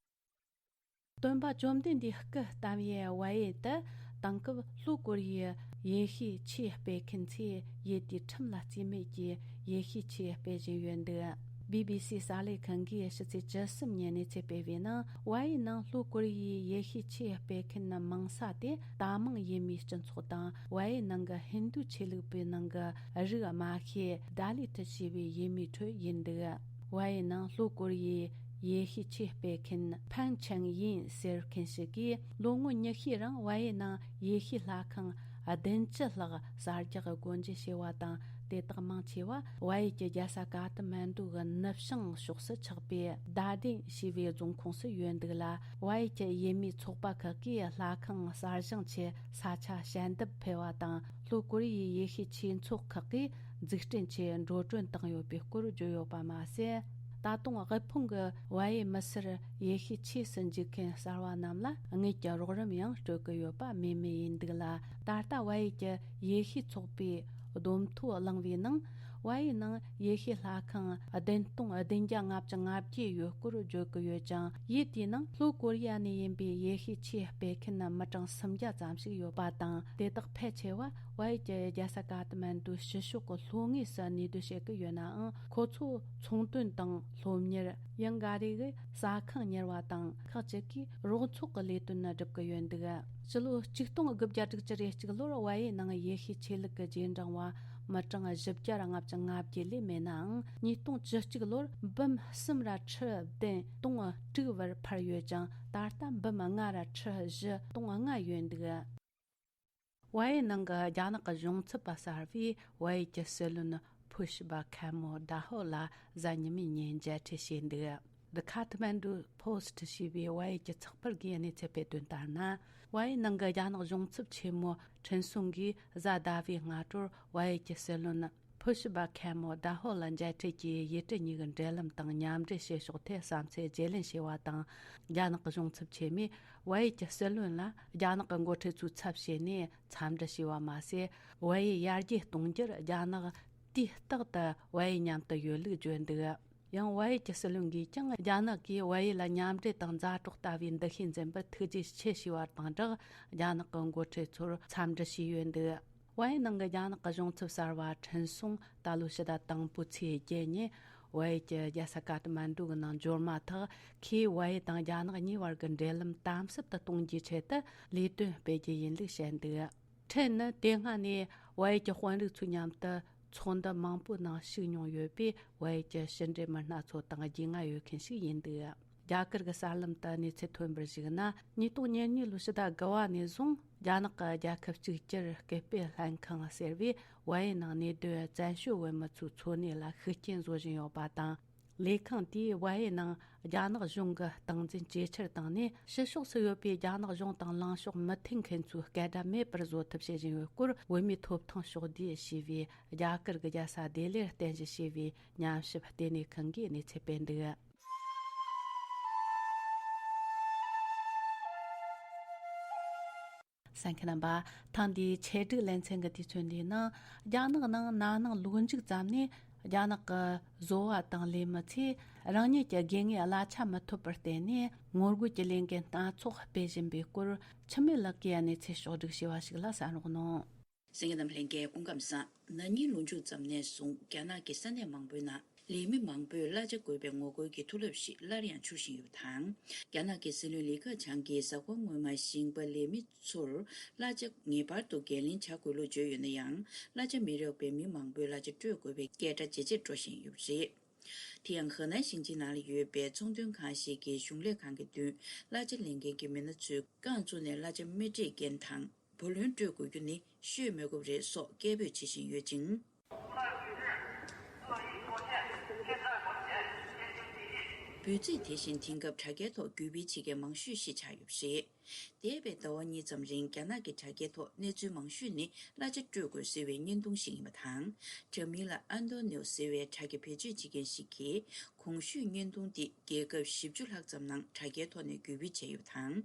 སྟོན་པ་བཅོམ་ལྡན་འདས་སྐུ་བལྟམས་པའི་བལ་ཡུལ་དུ་དེང་སྐབས་ལྷོ་ཀོ་རི་ཡའི་ཡེ་ཤུའི་ཆོས་སྤེལ་མཁན་ཚོས་ཡུལ་དེའི་ཁྲིམས་ལ་བརྩི་མེད་ཀྱིས་ཡེ་ཤུའི་ཆོས་སྤེལ་བཞིན་ཡོད་འདུག་བི་བི་སི་གསར་ལས་ཁང་གིས་ཕྱི་ཚེས་བཅུ་གསུམ་ཉིན་གནས་ཚུལ་སྤེལ་བའི་ནང་། བལ་ཡུལ་ནང་ལྷོ་ཀོ་རི་ཡའི་ཡེ་ཤུའི་ཆོས་སྤེལ་མཁན་མང་ས་དེ་ད་མང་ཡུལ་མིའི་སྤྱི་ཚོགས་དང་། བལ་ཡུལ་ནང་གི་ཧིན་རྡུ་ཆོས་ལུགས་པའི་ནང་གི་རིགས་དམའ་ཤོས་ད་ལི་ཏི་ཞེས་པའི་ཡུལ་མིའི་ཁྲོད་ཡིན་འདུག་བལ་ཡུལ་ནང་ལྷོ་ཀོ་རི་ཡའི་ཡེ་ཤུའི་ཆོས་སྤེལ་མཁན་ཕན་ཆང་ཡིན་ཟེར་མཁན་ཞིག་གིས། ལོ་ངོ་ཉི་ཤུའི་རིང་བལ་ཡུལ་ནང་ཡེ་ཤུའི་ལྷ་ཁང་བདུན་ཅུ་ལྷག་གསར་རྒྱག་སྒོ་འབྱེད་བྱས་པ་དང་། དེ་དག་མང་ཆེ་བ་བལ་ཡུལ་གྱི་རྒྱལ་ས་ཀ་ཐ་མན་ཌུ་གི་ནུབ་བྱང་ཕྱོགས་སུ་ཆགས་པའི་དཱ་ཏིང་ཞེས་པའི་རྫོང་ཁོངས་སུ་ཡོད་འདུག་ལ། བལ་ཡུལ་གྱི་ཡུལ་མིའི་ཚོགས་པ་ཁག་གིས་ལྷ་ཁང་གསར་བཞེངས་ཆེད་ས་ཆ་ཞལ་འདེབས་ཕུལ་བ་དང་། ལྷོ་ཀོ་རི་ཡའི་ཡེ་ཤུའི་ཆོས་ཚོགས་ཁག་གིས་འཛུགས་སྐྲུན་ཆེད་འགྲོ་གྲོན་བཏང་ཡོད་པའི་སྐོར་བརྗོད་ཡོད་པ་མ་ཟད། ད་དུང་དབུལ་ཕོངས་ཀྱི་བལ་ཡུལ་མི་སེར་ཡེ་ཤུའི་ཆོས་སུ་འཇུག་མཁན་གསར་བ་རྣམས་ལ་དངུལ་གྱི་རོགས་རམ་ཡང་སྤྲོད་ཀྱི་ཡོད་པ་སྨོས་མེད་ཡིན་འདུག་ལ། ད་ལྟ་བལ་ཡུལ་གྱི་ཡེ་ཤུའི་ཚོགས་པས་བསྡོམས་ཐོ་བླངས་པའི་ནང་། བལ་ཡུལ་ནང་ཡེ་ཤུའི་ལྷ་ཁང་བདུན་སྟོང་བདུན་བརྒྱ་ལྔ་བཅུ་ང་བརྒྱད་ཡོད་སྐོར་བརྗོད་ཀྱི་ཡོད་ཅིང་། ཡུལ་དེའི་ནང་ལྷོ་ཀོ་རི་ཡ་ནས་ཡིན་པའི་ཡེ་ཤུའི་ཆོས་སྤེལ་མཁན་མི་གྲངས་སུམ་བརྒྱ་ཙམ་ཞིག་ཡོད་པ་དང་། དེ་དག་ཕལ་ཆེ་བ་བལ་ཡུལ་གྱི་རྒྱལ་ས་ཀ་ཐ་མན་ཌུའི་ཕྱི་ཕྱོགས་ཀྱི་ལྷོ་ངོས་སུ་གནས་སྡོད་བྱེད་ཀྱི་ཡོད་ནའང་། ཁོ་ཚོ་ཚོང་དོན་དང་སློབ་གཉེར། ཡང་འགའ་རེ་གིས་ཟ་ཁང་གཉེར་བ་དང་། ཁག་ཅིག་གིས་རོགས་ཚོགས་ཀྱི་ལས་དོན་སྒྲུབ་ཀྱི་ཡོད་འདུག། ཕྱི་ལོ་ཆིག་སྟོང་དགུ་བརྒྱ་དྲུག་ཅུ་རེ་གཅིག་ལོར་བལ་ཡུལ་ནང་ཡེ་ཤུའི་ཆོས་ལུགས་ཀྱི་རྗེས་འབྲང་བ་མི་གྲངས་བཞི་བརྒྱ་ལྔ་བཅུ་ང་བརྒྱད་ལས་མེད་ནའང་། ཉིས་སྟོང་བཅུ་གཅིག་ལོར་འབུམ་གསུམ་ར་ཁྲི་བདུན་སྟོང་དྲུག་བར་འཕར་ཡོད་ཅིང་། ད་ལྟ་འབུམ་ལྔ་ར་ཁྲི་བཞི་སྟོང་ལྔ་ཡོད་འདུག། བལ་ཡུལ་ནང་གི་རྒྱ་ནག་གི་གཞུང་ཚབ་པ་གསར་པས་བལ་ཡུལ་གྱི་སྲིད་བློན་ཕུ་ཤི་བ་ཁན་མོ་ཌ་ཧོ་ལ་གཟའ་ཉི་མའི་ཉིན་མཇལ་འཕྲད་བྱས་འདུག། The Kathmandu Post ཞེས་པའི་བལ་ཡུལ་གྱི་ཚགས་པར་གྱིས་གནས་ཚུལ་སྤེལ་དོན་ལྟར་ན། བལ་ཡུལ་ནང་གི་རྒྱ་ནག་གཞུང་ཚབ་ཆེན་མོ་ཁྲིན་སུང་གིས་གཟའ་ཟླ་བའི་སྔ་དྲོར་བལ་ཡུལ་གྱི་སྲིད་བློན་ཕུ་ཤི་བ་ཁན་མོ་ཌ་ཧོ་ལ་མཇལ་འཕྲད་ཀྱིས་ཡུལ་གྲུ་གཉིས་ཀྱི་འབྲེལ་ལམ་དང་མཉམ་འབྲེལ་བྱེད་ཕྱོགས་ཐད་བསམ་ཚུལ་བརྗེ་ལེན་བྱས་པ་དང་། རྒྱ་ནག་གི་གཞུང་ཚབ་ཆེན་མོས་བལ་ཡུལ་གྱི་སྲིད་བློན་ལ་རྒྱ་ནག་གི་འགོ་ཁྲིད་ཚོའི་ཚབ་བྱས་ནས་འཚམས་འདྲི་བྱས་པ་མ་ཟད། བལ་ཡུལ་ཡར་རྒྱས་གཏོང་རྒྱུར་རྒྱ་ནག་དུས་རྟག་ཏུ་བལ་ཡུལ་མཉམ་དུ་ཡོད་ལུགས་བརྗོད་འདུག། ཡང་བལ་ཡུལ་གྱི་སྲིད་བློན་གྱིས་ཀྱང་རྒྱ་ནག་གིས་བལ་ཡུལ་ལ་མཉམ་འབྲེལ་དང་མཛའ་གྲོགས་ལྟ་བུའི་འདུ་ཤེས་འཛིན་པར་ཐུགས་རྗེ་ཆེ་ཞུས་པ་དང་སྦྲགས། རྒྱ་ནག་གི་འགོ་ཁྲིད་ཚོར་འཚམས་འདྲི་ཞུས་ཡོད་འདུག། བལ་ཡུལ་ནང་གི་རྒྱ་ནག་གི་གཞུང་ཚབ་གསར་བ་ཁྲིན་སུང་ད་ལོའི་ཕྱི་ཟླ་དང་པོའི་ཚེས་བརྒྱད་ཉིན་བལ་ཡུལ་གྱི་རྒྱལ་ས་ཀ་ཐ་མན་ཌུ་གི་ནང་འབྱོར་མ་ཐག། ཁོས་བལ་ཡུལ་དང་རྒྱ་ནག་གཉིས་བར་གྱི་འབྲེལ་ལམ་དམ་ཟབ་ཏུ་གཏོང་རྒྱུའི་ཆེད་དུ་ལས་དོན་སྤེལ་རྒྱུ་ཡིན་ལུགས་བཤད་འདུག། ཁྲིན་ནི་དེ་སྔ་ནས་བལ་ཡུལ་གྱི་དཔོན་རིགས་ཚོའི་མཉམ་དུ་ཚོགས་འདུ་མང་པོའི་ནང་ཞུགས་མྱོང་ཡོད་པས། བལ་ཡུལ་གྱི་ཕྱི་འབྲེལ་མི་སྣ་ཚོ་དང་རྒྱུས་མངའ་ཡོད་མཁན་ཞིག་ཡིན་འདུག། རྒྱ་གར་གྱི་གསར་ལམ་དུ་གནས་ཚུལ་ཐོན་པར་གཞིགས་ན། ཉིས་སྟོང་ཉེར་གཉིས་ལོའི་ཕྱི་ཟླ་དགུ་བ་ནས་བཟུང་རྒྱ་ནག་གི་རྒྱལ་ཁབ་གཅིག་གྱུར་སྐུལ་སྤེལ་ལྷན་ཁང་ཟེར་བས། བལ་ཡུལ་ནང་གནས་སྡོད་བཙན་བྱོལ་བོད་མི་ཚོའི་འཚོ་གནས་ལ་ཤུགས་རྐྱེན་བཟོ་བཞིན་ཡོད་པ་དང་། ལས་ཁང་དེས་བལ་ཡུལ་ནང་རྒྱ་ནག་གཞུང་གི་སྟངས་འཛིན་ཇེ་ཆེར་བཏང་ནས། ཕྱི་ཕྱོགས་སུ་ཡོད་པའི་རྒྱ་ནག་གཞུང་དང་ལངས་ཕྱོགས་མི་མཐུན་མཁན་ཚོའི་སྐད་སྒྲ་མེད་པར་བཟོ་ཐབས་བྱེད་བཞིན་ཡོད་སྐོར། བོད་མིའི་ཐོབ་ཐང་ཕྱོགས་བསྡུས་ཞེས་པའི་རྒྱ་གར་གྱི་རྒྱལ་ས་ལྡི་ལིར་རྟེན་གཞི་བྱས་པའི་ཉམས་ཞིབ་ལྟེ་གནས་ཁང་གིས་གནས་ཚུལ་སྤེལ་འདུག། གསན་མཁན་རྣམ་པ། ཐེངས་འདིའི་ཆེད་སྒྲིག་ལེ་ཚན་གྱི་དུས་ཚོད་འདིའི་ནང་། རྒྱ་ནག་ནང་ན་ནིང་ལོ་མཇུག་ཙམ་ནས་རྒྱ་ནག་གི་བཟོ་བ་དང་ལས་མི་ཚོས་རང་ཉིད་ཀྱི་དགོས་ངེས་གླ་ཆ་མི་ཐོབ་པར་བརྟེན་ནས། ངོ་རྒོལ་གྱི་ལས་འགུལ་སྣ་ཚོགས་སྤེལ་བཞིན་པའི་སྐོར། འཆི་མེད་ལགས་ཀྱིས་གནས་ཚུལ་ཕྱོགས་བསྒྲིགས་བྱས་པ་ཞིག་ལ་གསན་རོགས་གནང་། གསན་མཁན་རྣམས་ལྷན་རྒྱས་སྐུ་ཁམས་བཟང་། ན་ནིང་ལོ་མཇུག་ཙམ་ནས་བཟུང་རྒྱ་ནག་གི་ས་གནས་མང་པོའི་ནང་ལས་མི་མང་པོས་གླ་ཆ་དགོས་པའི་ངོ་རྒོལ་གྱི་མཐོ་རླབས་ཤིག་སླར་ཡང་འཕྱུར་བཞིན་ཡོད་པ་དང་། རྒྱ་ནག་གི་སྲིད་བློན་ལི་ཁེ་ཆང་གིས་གཟའ་འཁོར་སྔོན་མ་ཞིང་པ་ལས་མི་ཚོར་གླ་ཆ་ངེས་པར་དུ་འགན་ལེན་བྱ་དགོས་ལུགས་བརྗོད་ཡོད་ན་ཡང་། གླ་ཆ་མི་རག་པས་མི་མང་པོས་གླ་ཆ་སྤྲོད་དགོས་པའི་སྐད་སྒྲ་ཇེ་ཆེར་འགྲོ་བཞིན་ཡོད་པ་རེད། དེ་ཡང་ཧེ་ནན་ཞིང་ཆེན་ནང་ལ་ཡོད་པའི་ཚོང་དོན་ཁང་ཞིག་གིས་གཞུང་ལས་ཁང་གི་མདུན་གླ་ཆ་ལེན་མཁན་གྱི་མི་སྣ་ཚོས་རྐང་བཙུགས་ནས་གླ་ཆ་མི་སྤྲད་མཁན་དང་། བུ་ལོན་སྤྲོད་དགོས་རྒྱུ་ནི་ཤོད་མི་དགོས་པ་རེད་སོགས་སྐད་འབོད་བྱེད་བཞིན་ཡོད་ཅིང་། འབོད་ཚིག་དེ་བཞིན་དེང་སྐབས་དྲ་རྒྱའི་ཐོག་བརྒྱུད་སྤེལ་བྱེད་མཁན་མང་ཤོས་ཤིག་ཆགས་ཡོད་པ་རེད། འདས་པའི་ཟླ་བ་གཉིས་ཙམ་རིང་རྒྱ་ནག་གི་དྲ་རྒྱའི་ཐོག་གནས་ཚུལ་མང་ཤོས་ནི་གླ་ཆ་སྤྲོད་དགོས་ཟེར་བའི་བརྙན་ཐུང་ཞིག་ཡིན་པ་དང་། དྲ་མིང་ལ་ཨན་ཏོ་ནིའོ་ཟེར་བའི་དྲ་རྒྱ་བེད་སྤྱོད་བྱེད་མཁན་ཞིག་གིས། གོང་ཞུས་བརྙན་ཐུང་འདི་རྒྱལ་ཁབ་བཞི་བཅུ་ལྷག་ཙམ་ནང་དྲ་རྒྱའི་ཐོག་ནས་བརྒྱུད་སྤེལ་བྱས་ཡོད་པ་དང་།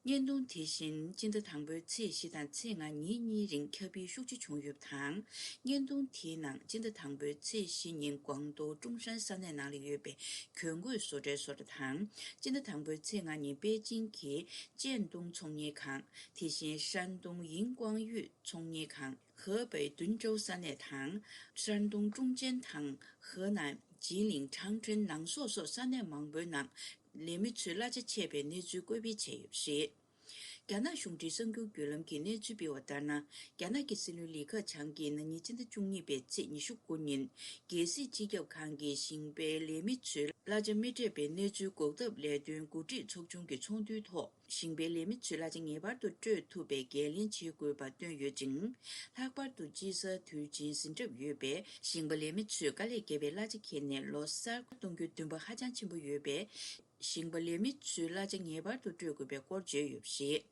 བརྙན་ཐུང་དེ་བཞིན་སྤྱི་ཟླ་དང་པོའི་ཚེས་བཞི་དང་ཚེས་ལྔ་ཉིན་གཉིས་རིང་ཁྱབ་སྤེལ་ཤུགས་ཆེ་བྱུང་ཡོད་པ་དང་། བརྙན་ཐུང་དེའི་ནང་སྤྱི་ཟླ་དང་པོའི་ཚེས་བཞི་ཉིན་ཀོང་ཏུའུ་ཀྲུང་ཧྲན་ས་གནས་ནང་ལ་ཡོད་པའི་གྱོན་གོས་བཟོ་གྲྭའི་བཟོ་གྲྭ་དང་། སྤྱི་ཟླ་དང་པོའི་ཚེས་ལྔ་ཉིན་པེ་ཅིང་གི་ཅན་ཏུང་ཚོང་གཉེར་ཁང་། དེ་བཞིན་ཧྲན་ཏུང་ཡིན་ཀོང་ཡུས་ཚོང་གཉེར་ཁང་། ཧེ་པེ་ཏུན་ཀྲོའུ་ས་གནས་དང་། ཧྲན་ཏུང་ཀྲུང་ཅན་དང་། ཧེ་ནན་ཇི་ལིང་ཁྲང་ཁྲེན་ནང་སོག་སོགས་ས་གནས་མང་པོའི་ནང་ལས་མི་ཚོས་གླ་ཆ་ཆད་པའི་གནས་ཚུལ་བཀོད་སྤེལ་བྱས་ཡོད་པ་རེད། རྒྱ་ནག་གཞུང་འབྲེལ་གསར་འགྱུར་བརྒྱུད་ལམ་གྱིས་གནས་ཚུལ་སྤེལ་བ་ལྟར་ན། རྒྱ་ནག་གི་སྲིད་བློན་ལི་ཁེ་ཆང་གིས་ན་ནིང་སྤྱི་ཟླ་བཅུ་གཉིས་པའི་ཚེས་ཉི་ཤུ་དགུ་ཉིན། རྒྱལ་སྲིད་སྤྱི་ཁྱབ་ཁང་གི་ཞིང་པའི་ལས་མི་ཚོས་གླ་ཆ་མི་སྤྲད་པའི་གནས་ཚུལ་འགོག་ཐབས་ལས་དོན་འགོ་ཁྲིད་ཚོགས་ཆུང་གི་ཚོགས་འདུའི་ཐོག་ཞིང་པའི་ལས་མི་ཚོས་གླ་ཆ་ངེས་པར་དུ་སྤྲོད་ཐུབ་པའི་འགན་ལེན་བྱེད་དགོས་པ་བཏོན་ཡོད་ཅིང་། ལྷག་པར་དུ་དཔྱིད་གསར་དུས་ཆེན་ཟིན་གྲབས་ཡོད་པས། ཞིང་པ་ལས་མི་ཚོས་དཀའ་ལས་བརྒྱབ་པའི་གླ་ཆ་འཁྱེར་ནས་ལོ་གསར་གཏོང་རྒྱུའི་འདུན་པ་ཧ་ཅང་ཆེན་པོ་ཡོད་པས། ཞིང་པ་ལས་མི་ཚོའི་གླ་ཆ་ངེས་པར་དུ་སྤྲོད་དགོས་པའི་སྐོར་བརྗོད་ཡོད་པ་རེད།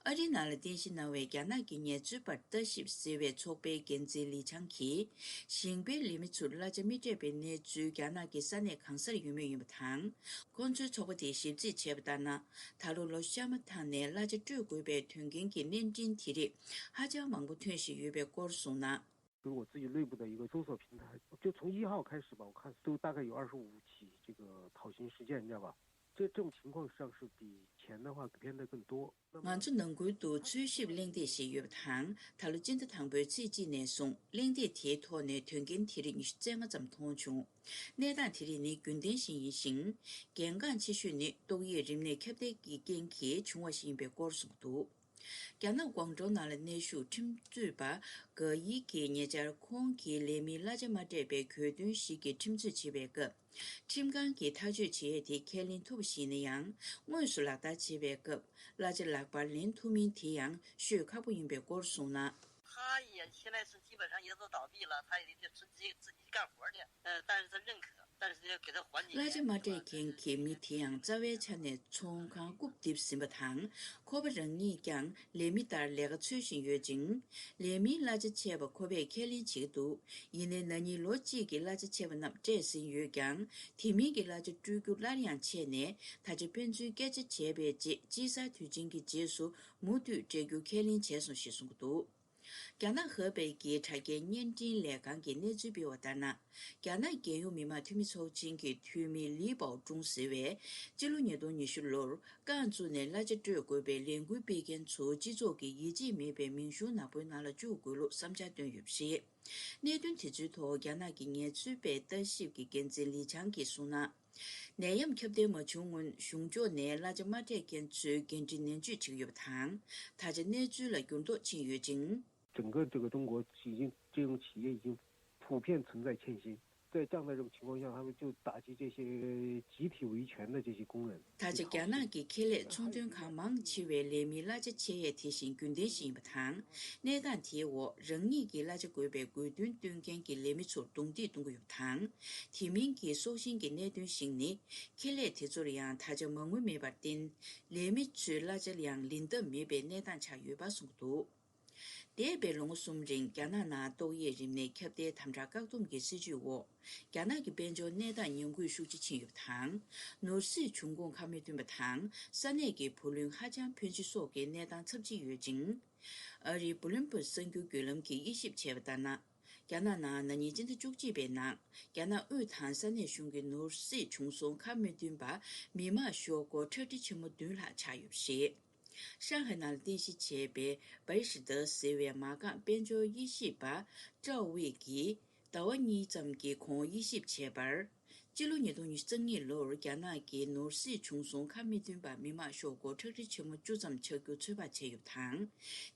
ཨ་རིའི་ནང་ལ་རྟེན་གཞི་གནང་བའི་རྒྱ་ནག་གི་ངལ་རྩོལ་པར་ལྟ་ཞིབ་ཟེར་བའི་ཚོགས་པའི་འགན་འཛིན་ལི་ཆང་གིས། ཞིང་པའི་ལས་མི་ཚོར་གླ་ཆ་མི་སྤྲད་པའི་གནས་ཚུལ་རྒྱ་ནག་གི་ས་གནས་གང་སར་ཡོད་མུས་ཡིན་པ་དང་། ཁོང་ཚོའི་ཚོགས་པ་དེས་ཞིབ་རྩིས་བྱས་པ་ལྟར་ན། ད་ལོ་ལོ་གཤའ་མ་ཐང་ནས་གླ་ཆ་སྤྲོད་དགོས་པའི་དོན་རྐྱེན་གྱི་གནད་འཕྲིན་དེ་རིགས་ཧ་ཅང་མང་པོ་ཐོན་བཞིན་ཡོད་པའི་སྐོར་གསུངས་ན། 就是我自己内部的一个搜索平台，就从一号开始吧，我看都大概有二十五起这个讨薪实践，你知道吧？这种情况实际上是比以前的话普遍的更多。那么 ང་ཚོ་ནང་ཁུལ་དུ་འཚོལ་ཞིབ་གླེང་སྟེགས་ཤིག་ཡོད་པ་དང་། ད་ལོ་སྤྱི་ཟླ་དང་པོའི་ཚེས་གཅིག་ནས་བཟུང་གླེང་སྟེགས་དེའི་ཐོག་ནས་དོན་རྐྱེན་དེ་རིགས་ཉི་ཤུ་རྩ་ལྔ་ཙམ་མཐོང་བྱུང་། གནས་སྟངས་དེ་རིགས་ནི་རྒྱུན་ལྡན་ཞིག་ཡིན་ཞིང་། གལ་འགངས་ཆེ་ཤོས་ནི་ཏོག་དབྱིབས་རིམས་ནད་ཁྱབ་གདལ་གྱི་རྐྱེན་གྱིས་བྱུང་བ་ཞིག་ཡིན་པའི་སྐོར་གསུངས་འདུག་རྒྱ་ནག་ཀོང་ཀྲོའུ་ནང་ལ་གནས་བཞུགས་ཁྲིམས་རྩོད་པ་ག་ཡི་གིས་ཉེ་ཆར་ཁོང་གིས་ལས་མིའི་གླ་ཆ་མ་སྤྲད་པའི་གྱོད་དོན་ཞིག་གི་ཁྲིམས་རྩོད་བྱེད་པའི་སྐབས། ཁྲིམས་ཁང་གིས་ཐག་གཅོད་བྱེད་ཡས་དེ་ཁས་ལེན་ཐུབ་པ་ཞིག་ཡིན་ན་ཡང་། དངོས་སུ་ལག་བསྟར་བྱེད་པའི་སྐབས་གླ་ཆ་ལག་པར་ལེན་ཐུབ་མིན་དེ་ཡང་ཤོད་ཁག་པོ་ཡིན་པའི་སྐོར་གསུངས་ན། 他也现在是基本上也都倒闭了，他也得自己自己干活去，呃，但是他认可，但是要给他缓解。 གླ་ཆ་མ་སྤྲད་མཁན་གྱི་མི་དེ་ཡང་རྩ་བའི་ཆ་ནས་ཚོང་ཁང་རྐུབ་རྡིབ་ཟིན་པ་དང་། ཁོ་པ་རང་ཉིད་ཀྱང་ལས་མི་ལྟར་ལས་ཀ་འཚོལ་བཞིན་ཡོད་ཅིང་། ལས་མིའི་གླ་ཆ་ཆད་པ་ཁོ་པས་ཁས་ལེན་བྱེད་ཀྱི་འདུག་ཡིན་ནའི་ན་ནིང་ལོ་གཅིག་གི་གླ་ཆ་ཆད་པ་རྣམས་སྤྲད་ཟིན་ཡོད་ཀྱང་། དེ་མིན་གྱི་གླ་ཆ་སྤྲོད་རྒྱུ་སླར་ཡང་ཆད་ནས། ད་ཆ་དཔེ་མཚོན་སྐད་ཆ་བྱས་པའི་རྗེས་དཔྱིད་གསར་དུས་ཆེན་གྱི་རྗེས་སུ་མུ་མཐུད་སྤྲད་རྒྱུ་ཁས་ལེན་བྱས་སོང་ཞེས་གསུངས་ཀྱི་འདུག་རྒྱ་ནག་ཧེ་པེ་གི་དྲ་རྒྱའི་བརྙན་འཕྲིན་ལས་ཁང་གིས་གནས་ཚུལ་སྤེལ་བ་ལྟར་ན། རྒྱ་ནག་རྒྱལ་ཡོངས་མི་དམངས་འཐུས་མི་ཚོགས་ཆེན་གྱི་འཐུས་མི་ལི་པའོ་ཀྲུང་ཟེར་བས། སྤྱི་ལོ་ཉིས་སྟོང་ཉི་ཤུ་ལོར་རྐང་བཙུགས་ནས་གླ་ཆ་སྤྲོད་དགོས་པའི་ལས་འགུལ་སྤེལ་མཁན་ཚོ་སྤྱི་ཚོགས་ཀྱི་ཡིད་ཆེས་མེད་པའི་མིང་གཞུང་ནག་པོའི་ནང་ལ་བཅུག་དགོས་ལུགས་བསམ་འཆར་བཏོན་ཡོད་པ་རེད། གནད་དོན་དེ་ཚོའི་ཐོག་རྒྱ་ནག་གི་ངལ་རྩོལ་པའི་ལྟ་ཞིབ་ཀྱི་འགན་འཛིན་ལི་ཆང་གིས་གསུངས་ན། ནད་ཡམས་ཁྱབ་གདལ་མ་བྱུང་སྔོན་གཞུང་ཕྱོགས་ནས་གླ་ཆ་མ་སྤྲད་མཁན་ཚོའི་འགན་འཁྲི་ནན་བརྗོད་བྱེད་ཀྱི་ཡོད་པ་དང་། ད་ཆ་གནས་ཚུལ་ལ་འགྱུར་ལྡོག་ཕྱིན་ཡོད་ཅིང་། 整个这个中国已经这种企业已经普遍存在欠薪，在这样的一种情况下，他们就打击这些集体维权的这些工人。 ད་ཆ་རྒྱ་ནག་གི་ཁེ་ལས་ཚོང་དོན་ཁང་མང་ཆེ་བའི་ལས་མིའི་གླ་ཆ་ཆད་ཡས་དེ་བཞིན་རྒྱུན་ལྡན་ཞིག་ཡིན་པ་དང་། གནས་སྟངས་དེའི་འོག་རང་ཉིད་ཀྱི་གླ་ཆ་དགོས་པའི་དགོས་འདུན་བཏོན་མཁན་གྱི་ལས་མི་ཚོར་རྡུང་རྡེག་གཏོང་གི་ཡོད་པ་དང་། དེ་མིན་གྱི་སྲོག་ཤིང་གི་གནད་དོན་ཞིག་ནི། ཁེ་ལས་དེ་ཚོར་ཡང་ད་ཆ་མ་དངུལ་མེད་པར་བརྟེན། ལས་མི་ཚོའི་གླ་ཆ་ཡང་ལེན་ཐབས་མེད་པའི་གནས་སྟངས་ཆགས་ཡོད་པ་གསུངས་འདུག་འདས་པའི་ལོ་ངོ་གསུམ་རིང་རྒྱ་ནག་ནང་ཏོག་དབྱིབས་རིམས་ནད་ཁྱབ་གདལ་དམ་དྲག་བཀག་སྡོམ་གྱི་སྲིད་ཇུས་འོག་རྒྱ་ནག་གི་དཔལ་འབྱོར་གནས་སྟངས་ཉམས་རྒུད་ཤུགས་ཆེ་ཕྱིན་ཡོད་པ་དང་། ནོར་སྲིད་བྱུང་ཁུངས་ཁ་མི་མཐུན་པ་དང་། ས་གནས་ཀྱི་བུ་ལོན་ཧ་ཅང་ཕོན་ཆེ་སོགས་ཀྱི་གནས་སྟངས་ཚབས་ཆེ་ཡོད་ཅིང་། ཨ་རིའི་བྷུ་ལུམ་བྷག་གསར་འགྱུར་བརྒྱུད་ལམ་གྱིས་དབྱེ་ཞིབ་བྱས་པ་ལྟར་ན། རྒྱ་ནག་ནང་ན་ནིང་སྤྱི་ཟླ་བཅུ་གཅིག་པའི་ནང་རྒྱ་ནག་དབུས་དང་ས་གནས་གཞུང་གི་ནོར་སྲིད་བྱུང་སོང་ཁ་མི་མཐུན་པ་མི་མང་ཤོག་སྒོར་ཁྲག་ཁྲིག་ཆེན་མོ་བདུན་ལྷག་ཆགས་ཡོད་པ་རེད། ཧྲང་ཧའེ་ནང་ལ་རྟེན་གཞི་བྱས་པའི་བའི་ཤི་ཏི་ཟེར་བའི་མ་རྐང་དཔལ་འབྱོར་དབྱེ་ཞིབ་པ་ཀྲའོ་ཝེ་ཀྱིས་ཟླ་བ་གཉིས་ཙམ་གྱི་གོང་དབྱེ་ཞིབ་བྱས་པར། སྤྱི་ལོ་ཉིས་སྟོང་ཉི་ཤུ་རྩ་གཉིས་ལོར་རྒྱ་ནག་གི་ནོར་སྲིད་བྱུང་སོང་ཁ་མི་མཐུན་པ་མི་མང་ཤོག་སྒོར་ཁྲག་ཁྲིག་ཆེན་མོ་བཅུ་ཙམ་ཆགས་རྒྱུ་ཚོད་དཔག་བྱས་ཡོད་པ་དང་།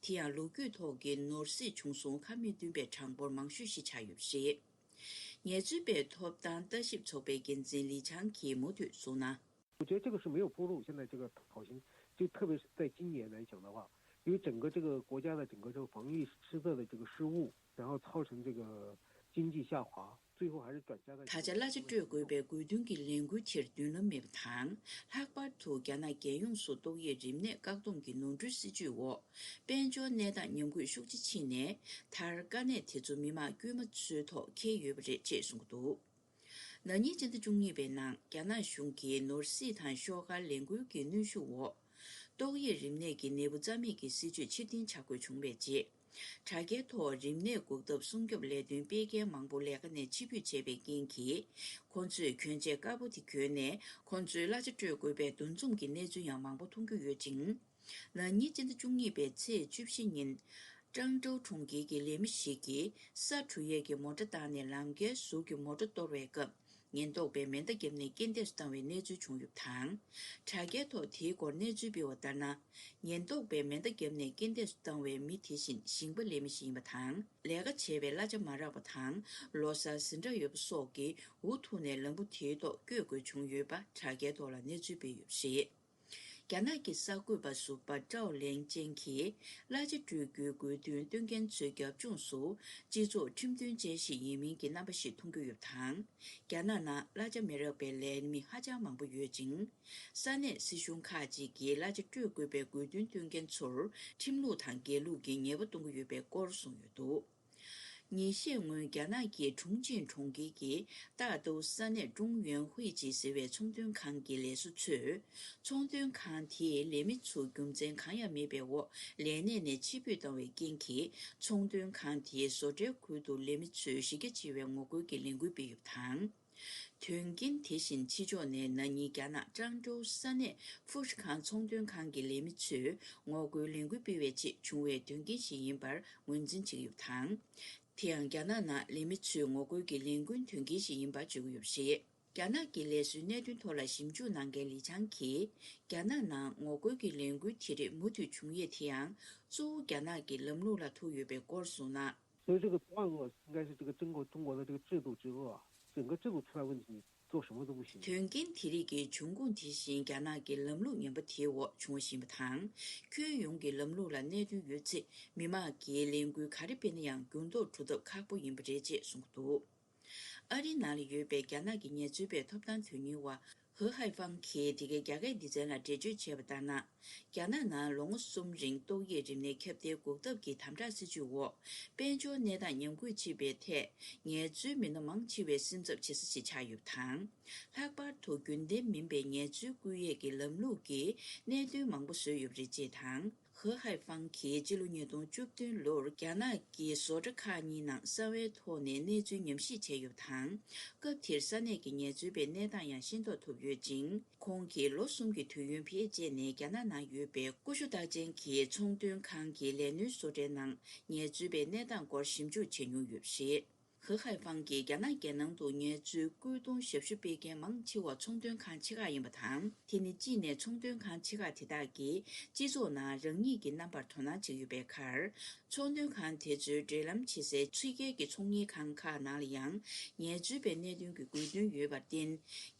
དེ་ཡང་ལོ་རྒྱུས་ཐོག་གི་ནོར་སྲིད་བྱུང་སོང་ཁ་མི་མཐུན་པའི་གྲངས་འབོར་མང་ཤོས་ཤིག་ཆགས་ཡོད་པ་རེད། ངལ་རྩོལ་པའི་ཐོབ་ཐང་ལྟ་ཞིབ་ཚོགས་པའི་འགན་འཛིན་ལི་ཆང་གིས་མུ་མཐུད་གསུངས་ན། 我觉得这个是没有铺路。现在这个讨薪，就特别是在今年来讲的话，因为整个这个国家的整个这个防疫失策的这个失误，然后造成这个经济下滑，最后还是转嫁在。 ད་ཆ་གླ་ཆ་སྤྲོད་དགོས་པའི་དགོས་འདུན་གྱི་ལས་འགུལ་དེར་མདུན་ལམ་མེད་པ་དང་། ལྷག་པར་དུ་རྒྱ་ནག་རྒྱལ་ཡོངས་སུ་ཏོག་དབྱིབས་རིམས་ནད་བཀག་སྡོམ་གྱི་ནོར་འཁྲུལ་སྲིད་ཇུས་འོག་དཔལ་འབྱོར་གནས་སྟངས་ཉམས་རྒུད་ཤུགས་ཆེ་ཕྱིན་ནས། མཐར་དཀའ་གནད་དེ་ཚོ་མི་མང་དཀྱུས་མ་ཚོའི་ཐོག་འཁེལ་ཡོད་པ་རེད་ཅེས་གསུངས་འདུག་ན་ནིང་སྤྱི་ཟླ་བཅུ་གཉིས་པའི་ནང་རྒྱ་ནག་གཞུང་གིས་ནོར་སྲིད་དང་ཤོག་དཀར་ལས་འགུལ་གྱི་གནོན་ཤུགས་འོག་ཏོག་དབྱིབས་རིམས་ནད་ཀྱི་ནད་འབུ་རྩ་མེད་ཀྱི་སྲིད་ཇུས་ཕྱིར་འཐེན་བྱ་དགོས་བྱུང་བའི་རྗེས། དྲ་རྒྱའི་ཐོག་རིམས་ནད་འགོག་ཐབས་སྲུང་སྐྱོབ་ལས་དོན་སྤེལ་མཁན་མང་པོ་ལས་ཀ་ནས་ཕྱིར་འབུད་བྱས་པའི་རྐྱེན་གྱིས། ཁོང་ཚོས་གྱོན་ཆས་དཀར་པོ་དེ་གྱོན་ནས། ཁོང་ཚོའི་གླ་ཆ་སྤྲོད་དགོས་པའི་འདུ་འཛོམས་ཀྱི་གནས་ཚུལ་ཡང་མང་པོ་མཐོང་རྒྱུ་ཡོད་ཅིང་། ན་ནིང་སྤྱི་ཟླ་བཅུ་གཉིས་པའི་ཚེས་བཅུ་བཞི་ཉིན། ཀྲང་ཀྲོའུ་གྲོང་ཁྱེར་གྱི་ལས་མི་ཞིག་གིས་ས་འགྲོ་ཡས་ཀྱི་མོ་ཊ་བཏང་ནས་ལམ་ཁའི་ཟུར་གྱི་མོ་ཊ་གཏོར་བའི་སྐབས། ཉེན་རྟོག་པས་མེ་མདའ་བརྒྱབ་ནས་རྐྱེན་འདས་སུ་བཏང་བའི་གནས་ཚུལ་བྱུང་ཡོད་པ་དང་། དྲ་རྒྱའི་ཐོག་དེའི་སྐོར་གནས་ཚུལ་སྤེལ་བ་ལྟར་ན། ཉེན་རྟོག་པས་མེ་མདའ་བརྒྱབ་ནས་རྐྱེན་འདས་སུ་བཏང་བའི་མི་དེ་བཞིན་ཞིང་པ་ལས་མི་ཞིག་ཡིན་པ་དང་། ལས་ཀ་བྱས་པའི་གླ་ཆ་མ་རག་པ་དང་། ལོ་གསར་ཟིན་གྲངས་ཡོད་པ་སོགས་ཀྱིས་འུ་ཐུག་ནས་ལམ་བུ་དེའི་ཐོག་བསྐྱོད་དགོས་བྱུང་ཡོད་པ་དྲ་རྒྱའི་ཐོག་ལ་གནས་ཚུལ་སྤེལ་ཡོད་པ་རེད། རྒྱ་ རྒྱ་ནག་གི་གསར་འགོད་པ་སུ་པ་ཀྲའོ་ལེང་ཅན་གྱིས་གླ་ཆ་སྤྲོད་རྒྱུའི་དགོས་འདུན་བཏོན་མཁན་ཚོའི་རྒྱབ་ལྗོངས་སུ། སྤྱི་ཚོགས་ཁྲིམས་མཐུན་ཅན་ཞིག་ཡིན་མིན་གྱི་རྣམ་པ་ཞིག་མཐོང་རྒྱུ་ཡོད་པ་དང་། རྒྱ་ནག་ནང་གླ་ཆ་མི་རག་པའི་ལས་མི་ཧ་ཅང་མང་པོ་ཡོད་ཅིང་། ས་གནས་སྲིད་གཞུང་ཁག་ཅིག་གིས་གླ་ཆ་སྤྲོད་དགོས་པའི་དགོས་འདུན་བཏོན་མཁན་ཚོར་ཁྲིམས་ལུགས་དང་སྒེར་ལུགས་ཀྱི་ཉེས་པ་གཏོང་གི་ཡོད་པའི་སྐོར་གསུངས་ཡོད་འདུག་ཉིན་ཤས་སྔོན་རྒྱ་ནག་གི་ཁྲུང་ཆིང་གྲོང་ཁྱེར་གྱི་ཏཱ་ཏུའུ་ས་གནས་ཀྲུང་ཡོན་ཧུའེ་ཅི་ཟེར་བའི་ཚོང་དོན་ཁང་གི་ལས་བཟོ་ཚོས། ཚོང་དོན་ཁང་དེའི་ལས་མི་ཚོ་རྒྱུ་མཚན་གང་ཡང་མེད་པའི་འོག་ལས་གནས་ནས་ཕྱིར་འབུད་བཏང་བའི་རྐྱེན་གྱིས། ཚོང་དོན་ཁང་དེའི་བཟོ་གྲྭའི་ཁུལ་དུ་ལས་མི་ཚོས་གཞི་རྒྱ་ཆེ་བའི་ངོ་རྒོལ་གྱི་ལས་འགུལ་སྤེལ་ཡོད་པ་དང་། དོན་རྐྱེན་དེ་བཞིན་ཕྱི་ཕྱོགས་ནས་ན་ནིང་རྒྱ་ནག་ཀྲང་ཀྲོའུ་ས་གནས་ཧྥུ་ཧྲི་ཁང་ཚོང་དོན་ཁང་གི་ལས་མི་ཚོས་ངོ་རྒོལ་ལས་འགུལ་སྤེལ་བའི་ཆེད་བྱུང་བའི་དོན་རྐྱེན་ཞིག་ཡིན་པར་ངོས་འཛིན་བྱེད་ཀྱི་ཡོད་པ་དང་། དེ་ཡང་རྒྱ་ནག་ནང་ལས་མི་ཚོས་ངོ་རྒོལ་གྱི་ལས་འགུལ་དོན་རྐྱེན་ཞིག་ཡིན་པར་བརྗོད་ཀྱི་ཡོད་པ་རེད། རྒྱ་ནག་གི་ལས་བཟོའི་གནད་དོན་ཐོག་ལ་ཞིབ་འཇུག་གནང་མཁན་ལི་ཆང་གིས། རྒྱ་ནག་ནང་ངོ་རྒོལ་གྱི་ལས་འགུལ་དེ་རིགས་མུ་མཐུད་བྱུང་ཡས་དེ་ཡང་། གཙོ་བོ་རྒྱ་ནག་གི་ལམ་ལུགས་ལ་ཐུག་ཡོད་པའི་སྐོར་གསུངས་ན། 所以这个断恶应该是这个中国中国的这个制度之恶，整个制度出了问题，做什么都不行。 དོན་རྐྱེན་དེ་རིགས་ཀྱི་འབྱུང་ཁུངས་དེ་བཞིན་རྒྱ་ནག་གི་ལམ་ལུགས་ངན་པ་དེའི་འོག་བྱུང་བ་ཞིག་ཡིན་པ་དང་། ཁྱོན་ཡོངས་ཀྱི་ལམ་ལུགས་ལ་གནད་དོན་ཡོད་ཚེ། མི་དམངས་ཀྱིས་ལས་འགུལ་ག་རེ་སྤེལ་ན་ཡང་འགྱུར་ལྡོག་གྲུབ་ཐབས་ཁག་པོ་ཡིན་པ་རེད་ཅེས་གསུངས་འདུག་ཨ་རིའི་ནང་ལ་ཡོད་པའི་རྒྱ་ནག་གི་ངལ་རྩོལ་པའི་ཐོབ་ཐང་དོན་གཉེར་བ་ཧེ་ཧའེ་ཧྥང་གིས་འདི་གའི་རྒྱ་སྐད་སྡེ་ཚན་ལ་འགྲེལ་བརྗོད་བྱས་པ་ལྟར་ན། རྒྱ་ནག་ནང་ལོ་ངོ་གསུམ་རིང་ཏོག་དབྱིབས་རིམས་ནད་ཁྱབ་གདལ་འགོག་ཐབས་ཀྱི་དམ་དྲག་སྲིད་ཇུས་འོག་དཔལ་འབྱོར་གནས་སྟངས་ཉམས་རྒུད་ཕྱིན་པའི་ཐད། ངལ་རྩོལ་མི་སྣ་མང་ཆེ་བས་སེམས་འཚབ་བྱེད་ས་ཞིག་ཆགས་ཡོད་པ་དང་། ལྷག་པར་དུ་རྒྱུན་ལྡན་མིན་པའི་ངལ་རྩོལ་བསྐུལ་ཡས་ཀྱི་ལམ་ལུགས་ཀྱིས་གནད་དོན་མང་པོ་བཟོས་ཡོད་པ་རེད་ཅེས་དང་། ཧེ་ཧའེ་ཧྥང་གིས་སྤྱི་ལོ་ཉིས་སྟོང་བཅུ་བདུན་ལོར་རྒྱ་ནག་གི་བཟོ་གྲྭ་ཁག་གཉིས་ནང་གསང་བའི་ཐོག་ནས་གནས་ཚུལ་ཉམས་ཞིབ་བྱས་ཡོད་པ་དང་། སྐབས་དེར་ས་གནས་ཀྱི་ངལ་རྩོལ་པའི་གནས་སྟངས་ཡང་ཤེས་རྟོགས་ཐུབ་ཡོད་ཅིང་། ཁོང་གིས་ལོ་གསུམ་གྱི་དུས་ཡུན་བེད་སྤྱད་ནས་རྒྱ་ནག་ནང་ཡོད་པའི་ཀུ་ཤུ་རྟགས་ཅན་གྱི་ཚོང་དོན་ཁང་གི་ལས་སྣོན་བཟོ་གྲྭའི་ནང་ངལ་རྩོལ་པའི་གནས་སྟངས་སྐོར་ཞིབ་འཇུག་བྱེད་མྱོང་ཡོད་པ་རེད། ཧེ་ཧའེ་ཧྥང་གིས་རྒྱ་ནག་རྒྱལ་ནང་དུ་ངལ་རྩོལ་སྐུལ་གཏོང་ཞབས་ཞུ་སྤེལ་མཁན་མང་ཆེ་བ་ཚོང་དོན་ཁང་ཆེ་ཁག་ཡིན་པ་དང་། དེ་ནི་གཅིག་ནས་ཚོང་དོན་ཁང་ཆེ་ཁག་དེ་དག་གིས་སྤྱི་ཚོགས་ནང་རང་ཉིད་ཀྱི་རྣམ་པར་དོ་སྣང་བྱེད་ཀྱི་ཡོད་པའི་ཁར། ཚོང་དོན་ཁང་དེ་ཚོའི་འབྲེལ་ལམ་བྱེད་སའི་ཕྱི་རྒྱལ་གྱི་ཚོང་གཉེར་ཁང་ཁག་ནང་ལ་ཡང་ངལ་རྩོལ་པའི་གནད་དོན་གྱི་དགོས་འདུན་ཡོད་པར་བརྟེན།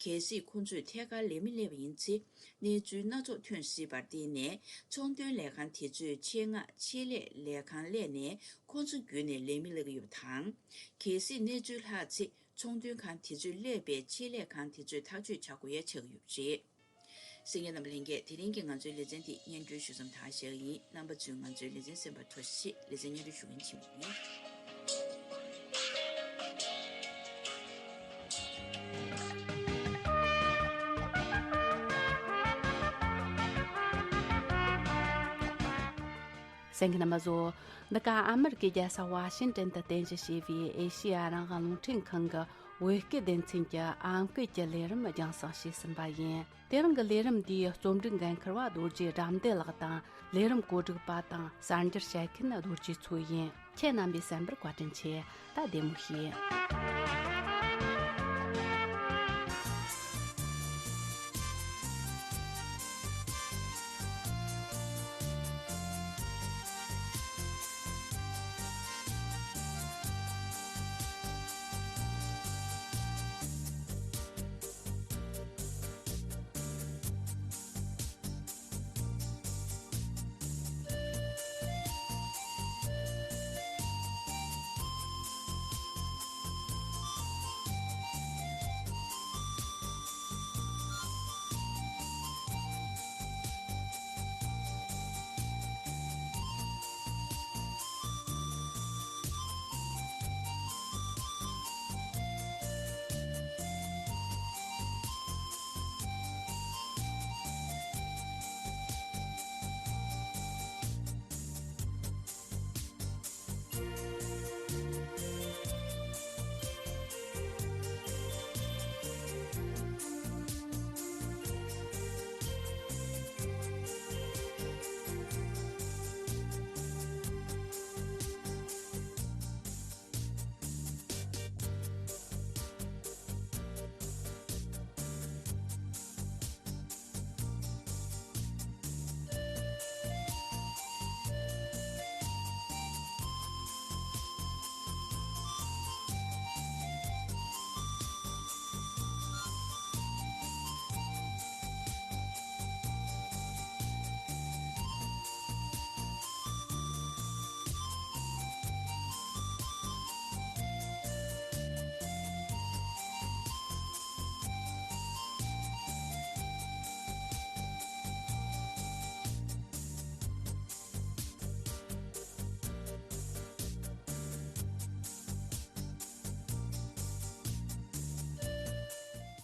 གལ་སྲིད་ཁོ་ཚོས་ཐད་ཀར་ལས་མི་སླེབས་པ་ཡིན་ཚེ། གནས་ཚུལ་སྣ་ཚོགས་ཐོན་སྲིད་པར་བརྟེན་ནས། ཚོང་དོན་ལས་ཁང་དེ་ཚོས་ཆེད་མངགས་ཆེད་ལས་ལས་ཁང་གླས་ནས་ཁོ་ཚོ་བརྒྱུད་ནས་ལས་མི་སླེབས་ཀྱི་ཡོད་པ་དང་། གལ་སྲིད་གནས་ཚུལ་ལྷག་ཚེ། ཚོང་དོན་ཁང་དེ་ཚོས་གླས་པའི་ཆེད་ལས་ཁང་དེ་ཚོས་ཐག་གཅོད་བྱ་དགོས་ཡ་ཆགས་ཀྱི་ཡོད་པ་རེད། གསན་མཁན་རྣམ་པ་ལྷན་རྒྱས། དེ་རིང་གི་ང་ཚོའི་ལེ་ཚན་འདི་སྙན་སྒྲོན་ཞུ་མཚམས་དག་བཞག་ཡིན། རྣམ་པ་ཚོས་ང་ཚོའི་ལེ་ཚན་གསན་པར་ཐུགས་རྗེ་ཆེ། ལེ་ཚན་སྙན་སྒྲོན་ཞུ་མཁན་ཆིན་ཡིན། གསན་མཁན་རྣམ་པ་ཚོ། འདི་ག་ཨ་མེ་རི་ཀའི་རྒྱལ་ས་ཝ་ཤིང་ཏན་དུ་རྟེན་གཞི་བྱས་པའི་ཨེ་ཤེ་ཡ་རང་དབང་རླུང་འཕྲིན་ཁང་གི་བོད་སྐད་སྡེ་ཚན་གྱི་ཨམ་སྐད་ཀྱི་ལས་རིམ་རྒྱང་སྲིང་བྱས་ཟིན་པ་ཡིན། དེ་རིང་གི་ལས་རིམ་འདིའི་རྩོམ་སྒྲིག་འགན་འཁུར་བ་རྡོ་རྗེ་དགྲ་འདུལ་ལགས་དང་། ལས་རིམ་གོ་སྒྲིག་པ་དང་གསར་འགྱུར་བཤད་མཁན་རྡོ་རྗེ་མཚོ་ཡིན། ཁྱེད་རྣམ་པས་གསན་པར་བཀའ་དྲིན་ཆེ། ད་བདེ་མོ་བྱོས།